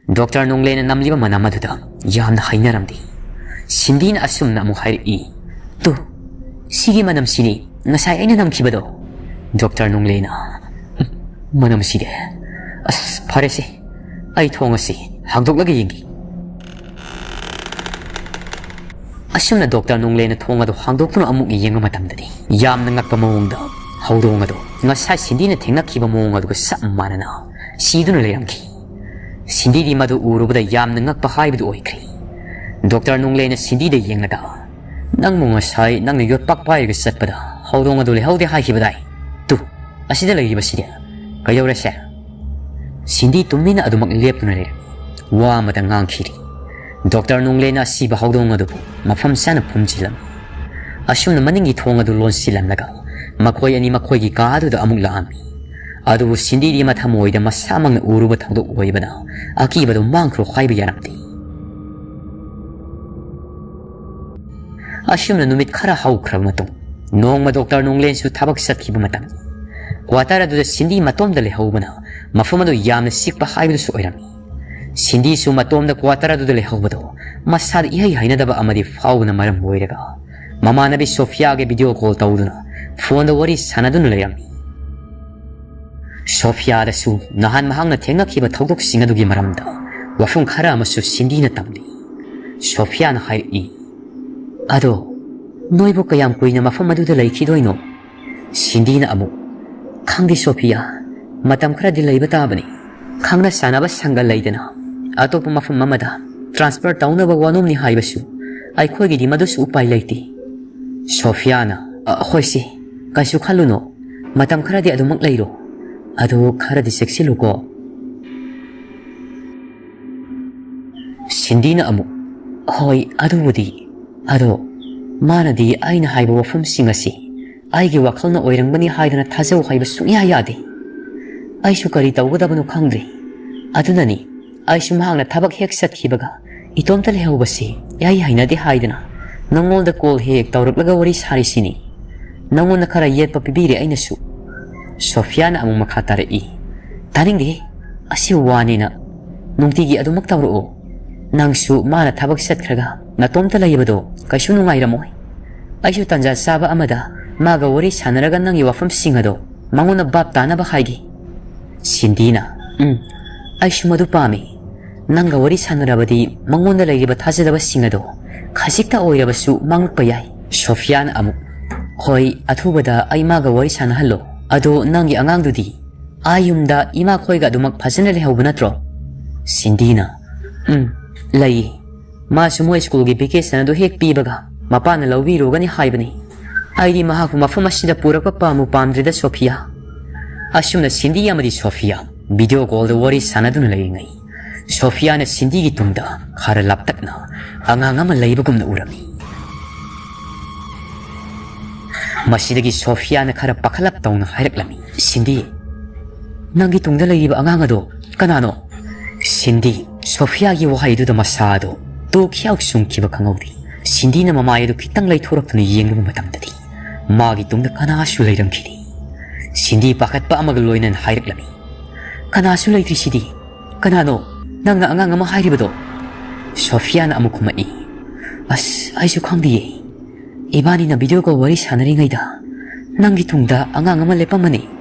ꯗꯣꯛꯇꯔ ꯅꯣꯡꯂꯦꯟꯅ ꯅꯝꯂꯤꯕ ꯃꯅꯝ ꯑꯗꯨꯗ ꯌꯥꯝꯅ ꯍꯩꯅꯔꯝꯗꯦ꯫ ꯁꯤꯟꯗꯤꯅ ꯑꯁꯨꯝꯅ ꯑꯃꯨꯛ ꯍꯥꯏꯔꯛꯏ, "ꯇꯨ, ꯁꯤꯒꯤ ꯃꯅꯝꯁꯤꯅꯤ ꯉꯁꯥꯏ ꯑꯩꯅ ꯅꯝꯈꯤꯕꯗꯣ꯫" ꯗꯣꯛꯇꯔ ꯅꯣꯡꯂꯦꯟꯅ, "ꯃꯅꯝꯁꯤꯗꯤ, ꯑꯁ, ꯐꯔꯦꯁꯦ, ꯑꯩ ꯊꯣꯡ ꯑꯁꯤ ꯍꯥꯡꯗꯣꯛꯂꯒ ꯌꯦꯡꯒꯦ꯫" ꯑꯁꯨꯝꯅ ꯗꯣꯛꯇꯔ ꯅꯣꯡꯂꯦꯟꯅ ꯊꯣꯡ ꯑꯗꯨ ꯍꯥꯡꯗꯣꯛꯇꯨꯅ ꯑꯃꯨꯛ ꯌꯦꯡꯕ ꯃꯇꯝꯗꯗꯤ ꯌꯥꯝꯅ ꯉꯛꯄ ꯃꯑꯣꯡꯗ ꯍꯧꯗꯣꯡ ꯑꯗꯨ ꯉꯁꯥꯏ ꯁꯤꯟꯗꯤꯅ ꯊꯦꯡꯅꯈꯤꯕ ꯃꯑꯣꯡ ꯑꯗꯨꯒ ꯆꯞ ꯃꯥꯟꯅꯅ ꯁꯤꯗꯨꯅ ꯂꯩꯔꯝꯈꯤ꯫ ꯁꯤꯟꯗꯤꯗꯤ ꯃꯗꯨ ꯎꯔꯨꯕꯗ ꯌꯥꯝꯅ ꯉꯛꯄ ꯍꯥꯏꯕꯗꯨ ꯑꯣꯏꯈ꯭ꯔꯦ꯫ ꯗꯣꯛꯇꯔ ꯅꯣꯡꯂꯦꯟꯅ ꯁꯤꯟꯗꯤꯗ ꯌꯦꯡꯂꯒ, "ꯅꯪꯕꯨ ꯉꯁꯥꯏ ꯅꯪꯅ ꯌꯣꯠꯄꯥꯛ ꯄꯥꯏꯔꯒ ꯆꯠꯄꯗ ꯍꯧꯗꯣꯡ ꯑꯗꯨ ꯂꯩꯍꯧꯗꯦ ꯍꯥꯏꯈꯤꯕꯗꯥꯏ? ꯇꯨ, ꯑꯁꯤꯗ ꯂꯩꯔꯤꯕꯁꯤꯗꯤ ꯀꯩꯗꯧꯔꯦꯁꯦ?" ꯁꯤꯟꯗꯤ ꯇꯨꯃꯤꯟꯅ ꯑꯗꯨꯃꯛ ꯂꯦꯞꯇꯨꯅ ꯂꯩꯔꯝꯃꯤ꯫ ꯋꯥ ꯑꯃꯇ ꯉꯥꯡꯈꯤꯗꯦ꯫ ꯗꯣꯛꯇꯔ ꯅꯣꯡꯂꯦꯟꯅ ꯑꯁꯤꯕ ꯍꯧꯗꯣꯡ ꯑꯗꯨꯕꯨ ꯃꯐꯝ ꯆꯥꯅ ꯐꯨꯝꯖꯤꯜꯂꯝꯃꯤ꯫ ꯑꯁꯨꯝꯅ ꯃꯅꯤꯡꯒꯤ ꯊꯣꯡ ꯑꯗꯨ ꯂꯣꯟꯁꯤꯜꯂꯝꯂꯒ ꯃꯈꯣꯏ ꯑꯅꯤ ꯃꯈꯣꯏꯒꯤ ꯀꯥ ꯑꯗꯨꯗ ꯑꯃꯨꯛ ꯂꯥꯛꯑꯝꯃꯤ꯫ ꯑꯗꯨꯕꯨ ꯁꯤꯟꯗꯤꯗꯤ ꯃꯊꯃꯣꯏꯗ ꯃꯁꯥꯃꯛꯅ ꯎꯔꯨꯕ ꯊꯧꯗꯣꯛ ꯑꯣꯏꯕꯅ ꯑꯀꯤꯕꯗꯨ ꯃꯥꯡꯈ꯭ꯔꯣ ꯍꯥꯏꯕ ꯌꯥꯔꯝꯗꯦ꯫ ꯑꯁꯨꯝꯅ ꯅꯨꯃꯤꯠ ꯈꯔ ꯍꯧꯈ꯭ꯔꯕ ꯃꯇꯨꯡ, ꯅꯣꯡꯃ ꯗꯣꯛꯇꯔ ꯅꯣꯡꯂꯦꯟꯁꯨ ꯊꯕꯛ ꯆꯠꯈꯤꯕ ꯃꯇꯝ, Quarter ꯑꯗꯨꯗ ꯁꯤꯟꯗꯤ ꯃꯇꯣꯝꯗ ꯂꯩꯍꯧꯕꯅ ꯃꯐꯝ ꯑꯗꯨ ꯌꯥꯝꯅ ꯆꯤꯛꯄ ꯍꯥꯏꯕꯗꯨꯁꯨ ꯑꯣꯏꯔꯝꯃꯤ꯫ ꯁꯤꯟꯗꯤꯁꯨ ꯃꯇꯣꯝꯗ quarter ꯑꯗꯨꯗ ꯂꯩꯍꯧꯕꯗꯣ ꯃꯁꯥꯗ ꯏꯍꯩ ꯍꯩꯅꯗꯕ ꯑꯃꯗꯤ ꯐꯥꯎꯕꯅ ꯃꯔꯝ ꯑꯣꯏꯔꯒ ꯃꯃꯥꯟꯅꯕꯤ ꯁꯣꯐꯤꯌꯥꯒ video call ꯇꯧꯗꯨꯅ phoneꯗ ꯋꯥꯔꯤ ꯁꯥꯟꯅꯗꯨꯅ ꯂꯩꯔꯝꯃꯤ꯫ ꯁꯣꯐꯤꯌꯥꯗꯁꯨ ꯅꯍꯥꯟ ꯃꯍꯥꯛꯅ ꯊꯦꯡꯅꯈꯤꯕ ꯊꯧꯗꯣꯛꯁꯤꯡ ꯑꯗꯨꯒꯤ ꯃꯔꯝꯗ ꯋꯥꯐꯝ ꯈꯔ ꯑꯃꯁꯨ ꯁꯤꯟꯗꯤꯅ ꯇꯝꯂꯤ꯫ ꯁꯣꯐꯤꯌꯥꯅ ꯍꯥꯏꯔꯛꯏ, "ꯑꯗꯣ ꯅꯣꯏꯕꯨ ꯀꯌꯥꯝ ꯀꯨꯏꯅ ꯃꯐꯝ ꯑꯗꯨꯗ ꯂꯩꯈꯤꯗꯣꯏꯅꯣ?" ꯁꯤꯟꯗꯤꯅ ꯑꯃꯨꯛ, "ꯈꯪꯗꯦ ꯁꯣꯐꯤꯌꯥ, ꯃꯇꯝ ꯈꯔꯗꯤ ꯂꯩꯕ ꯇꯥꯕꯅꯤ꯫ ꯈꯪꯅ ꯆꯥꯟꯅꯕ ꯁꯪꯒ ꯂꯩꯗꯅ ꯑꯇꯣꯞꯄ ꯃꯐꯝ ꯑꯃꯗ transfer ꯇꯧꯅꯕ ꯋꯥꯅꯣꯝꯅꯤ ꯍꯥꯏꯕꯁꯨ ꯑꯩꯈꯣꯏꯒꯤꯗꯤ ꯃꯗꯨꯁꯨ ꯎꯄꯥꯏ ꯂꯩꯇꯦ꯫" ꯁꯣꯐꯤꯌꯥꯅ, "ꯑ, ꯍꯣꯏꯁꯦ, ꯀꯩꯁꯨ ꯈꯜꯂꯨꯅꯣ, ꯃꯇꯝ ꯈꯔꯗꯤ ꯑꯗꯨꯃꯛ ꯂꯩꯔꯣ꯫ ꯑꯗꯨ ꯈꯔꯗꯤ ꯆꯦꯛꯁꯤꯜꯂꯨꯀꯣ꯫" ꯁꯤꯟꯗꯤꯅ ꯑꯃꯨꯛ, "ꯍꯣꯏ, ꯑꯗꯨꯕꯨꯗꯤ꯫ ꯑꯗꯣ ꯃꯥꯅꯗꯤ ꯑꯩꯅ ꯍꯥꯏꯕ ꯋꯥꯐꯝꯁꯤꯡ ꯑꯁꯤ ꯑꯩꯒꯤ ꯋꯥꯈꯜꯅ ꯑꯣꯏꯔꯝꯒꯅꯤ ꯍꯥꯏꯗꯅ ꯊꯥꯖꯧ ꯍꯥꯏꯕ ꯁꯨꯡꯌꯥ ꯌꯥꯗꯦ꯫ ꯑꯩꯁꯨ ꯀꯔꯤ ꯇꯧꯒꯗꯕꯅꯣ ꯈꯪꯗ꯭ꯔꯦ꯫ ꯑꯗꯨꯅꯅꯤ ꯑꯩꯁꯨ ꯃꯍꯥꯛꯅ ꯊꯕꯛ ꯍꯦꯛ ꯆꯠꯈꯤꯕꯒ ꯏꯇꯣꯝꯇ ꯂꯩꯍꯧꯕꯁꯤ ꯏꯍꯩ ꯍꯩꯅꯗꯦ ꯍꯥꯏꯗꯅ ꯅꯉꯣꯟꯗ call ꯍꯦꯛ ꯍꯦꯛ ꯇꯧꯔꯛꯂꯒ ꯋꯥꯔꯤ ꯁꯥꯔꯤꯁꯤꯅꯤ꯫ ꯅꯉꯣꯟꯗ ꯈꯔ ꯌꯦꯠꯄ ꯄꯤꯕꯤꯔꯦ ꯑꯩꯅꯁꯨ꯫" ꯁꯣꯐꯤꯌꯥꯅ ꯑꯃꯨꯛ ꯃꯈꯥ ꯇꯥꯔꯛꯏ, "ꯇꯥꯅꯤꯡꯗꯦ, ꯑꯁꯤꯕꯨ ꯋꯥꯅꯦꯅ꯫ ꯅꯨꯡꯇꯤꯒꯤ ꯑꯗꯨꯃꯛ ꯇꯧꯔꯛꯑꯣ꯫ ꯅꯪꯁꯨ ꯃꯥꯅ ꯊꯕꯛ ꯆꯠꯈ꯭ꯔꯒ ꯅꯇꯣꯝꯇ ꯂꯩꯕꯗꯣ ꯀꯩꯁꯨ ꯅꯨꯡꯉꯥꯏꯔꯝꯃꯣꯏ꯫ ꯑꯩꯁꯨ ꯇꯥꯟꯖꯥ ꯆꯥꯕ ꯑꯃꯗ ꯃꯥꯒ ꯋꯥꯔꯤ ꯁꯥꯟꯅꯔꯒ ꯅꯪꯒꯤ ꯋꯥꯐꯝꯁꯤꯡ ꯑꯗꯣ ꯃꯉꯣꯟꯗ ꯚꯥꯞ ꯇꯥꯅꯕ ꯍꯥꯏꯒꯦ꯫" ꯁꯤꯟꯗꯤꯅ, "ꯎꯝ, ꯑꯩꯁꯨ ꯃꯗꯨ ꯄꯥꯝꯃꯤ꯫ ꯅꯪꯒ ꯋꯥꯔꯤ ꯁꯥꯟꯅꯔꯕꯗꯤ ꯃꯉꯣꯟꯗ ꯂꯩꯔꯤꯕ ꯊꯥꯖꯗꯕꯁꯤꯡ ꯑꯗꯣ ꯈꯖꯤꯛꯇ ꯑꯣꯏꯔꯕꯁꯨ ꯃꯥꯡꯂꯛꯄ ꯌꯥꯏ꯫" ꯁꯣꯐꯤꯌꯥꯅ ꯑꯃꯨꯛ, "ꯍꯣꯏ, ꯑꯊꯨꯕꯗ ꯑꯩ ꯃꯥꯒ ꯋꯥꯔꯤ ꯁꯥꯟꯅꯍꯜꯂꯣ꯫ ꯑꯗꯣ ꯅꯪꯒꯤ ꯑꯉꯥꯡꯗꯨꯗꯤ ꯑꯥ ꯌꯨꯝꯗ ꯏꯃꯥꯈꯣꯏꯒ ꯑꯗꯨꯃꯛ ꯐꯖꯅ ꯂꯩꯍꯧꯕ ꯅꯠꯇ꯭ꯔꯣ?" ꯁꯤꯟꯗꯤꯅ, "ꯎꯝ, ꯂꯩꯌꯦ꯫ ꯃꯥꯁꯨ ꯃꯣꯏ ꯁ꯭ꯀꯨꯜꯒꯤ vacation ꯑꯗꯨ ꯍꯦꯛ ꯄꯤꯕꯒ ꯃꯄꯥꯅ ꯂꯧꯕꯤꯔꯨꯒꯅꯤ ꯍꯥꯏꯕꯅꯤ꯫ ꯑꯩꯗꯤ ꯃꯍꯥꯛꯄꯨ ꯃꯐꯝ ꯑꯁꯤꯗ ꯄꯨꯔꯛꯄ ꯄꯥꯝꯕꯨ ꯄꯥꯝꯗ꯭ꯔꯦꯗ ꯁꯣꯐꯤꯌꯥ꯫ ꯑꯁꯨꯝꯅ ꯁꯤꯟꯗꯤ ꯑꯃꯗꯤ ꯁꯣꯐꯤꯌꯥ video callꯗ ꯋꯥꯔꯤ ꯁꯥꯟꯅꯗꯨꯅ ꯂꯩꯔꯤꯉꯩ, ꯁꯣꯐꯤꯌꯥꯅ ꯁꯤꯟꯗꯤꯒꯤ ꯇꯨꯡꯗ ꯈꯔ ꯂꯥꯞꯇꯛꯅ ꯑꯉꯥꯡ ꯑꯃ ꯂꯩꯕꯒꯨꯝꯅ ꯎꯔꯝꯃꯤ꯫ ꯃꯁꯤꯗꯒꯤ ꯁꯣꯐꯤꯌꯥꯅ ꯈꯔ ꯄꯥꯈꯠꯂꯞ ꯇꯧꯅ ꯍꯥꯏꯔꯛꯂꯝꯃꯤ, "ꯁꯤꯟꯗꯤ, ꯅꯪꯒꯤ ꯇꯨꯡꯗ ꯂꯩꯔꯤꯕ ꯑꯉꯥꯡ ꯑꯗꯣ ꯀꯅꯥꯅꯣ?" ꯁꯤꯟꯗꯤ, ꯁꯣꯐꯤꯌꯥꯒꯤ ꯋꯥꯍꯩꯗꯨꯗ ꯃꯁꯥꯗꯣ ꯇꯣꯛꯈꯤꯌꯥꯎ ꯁꯨꯡꯈꯤꯕ ꯈꯪꯍꯧꯗꯦ꯫ ꯁꯤꯟꯗꯤꯅ ꯃꯃꯥꯏ ꯑꯗꯨ ꯈꯤꯇꯪ ꯂꯩꯊꯣꯔꯛꯇꯨꯅ ꯌꯦꯡꯂꯨꯕ ꯃꯇꯝꯗꯗꯤ ꯃꯥꯒꯤ ꯇꯨꯡꯗ ꯀꯅꯥꯁꯨ ꯂꯩꯔꯝꯈꯤꯗꯦ꯫ ꯁꯤꯟꯗꯤ ꯄꯥꯈꯠꯄ ꯑꯃꯒ ꯂꯣꯏꯅꯅ ꯍꯥꯏꯔꯛꯂꯝꯃꯤ꯫ "ꯀꯅꯥꯁꯨ ꯂꯩꯇ꯭ꯔꯤꯁꯤꯗꯤ꯫ ꯀꯅꯥꯅꯣ ꯅꯪꯅ ꯑꯉꯥꯡ ꯑꯃ ꯍꯥꯏꯔꯤꯕꯗꯣ?" ꯁꯣꯐꯤꯌꯥꯅ ꯑꯃꯨꯛ ꯈꯨꯝꯃꯛꯏ꯫ "ꯑꯁ, ꯑꯩꯁꯨ ꯈꯪꯗꯤꯌꯦ꯫ ꯏꯕꯥꯅꯤꯅ ꯚꯤꯗꯤꯑꯣ ꯀꯣꯜ ꯋꯥꯔꯤ ꯁꯥꯟꯅꯔꯤꯉꯩꯗ ꯅꯪꯒꯤ ꯇꯨꯡꯗ ꯑꯉꯥꯡ ꯑꯃ ꯂꯦꯞꯄꯝꯕꯅꯤ꯫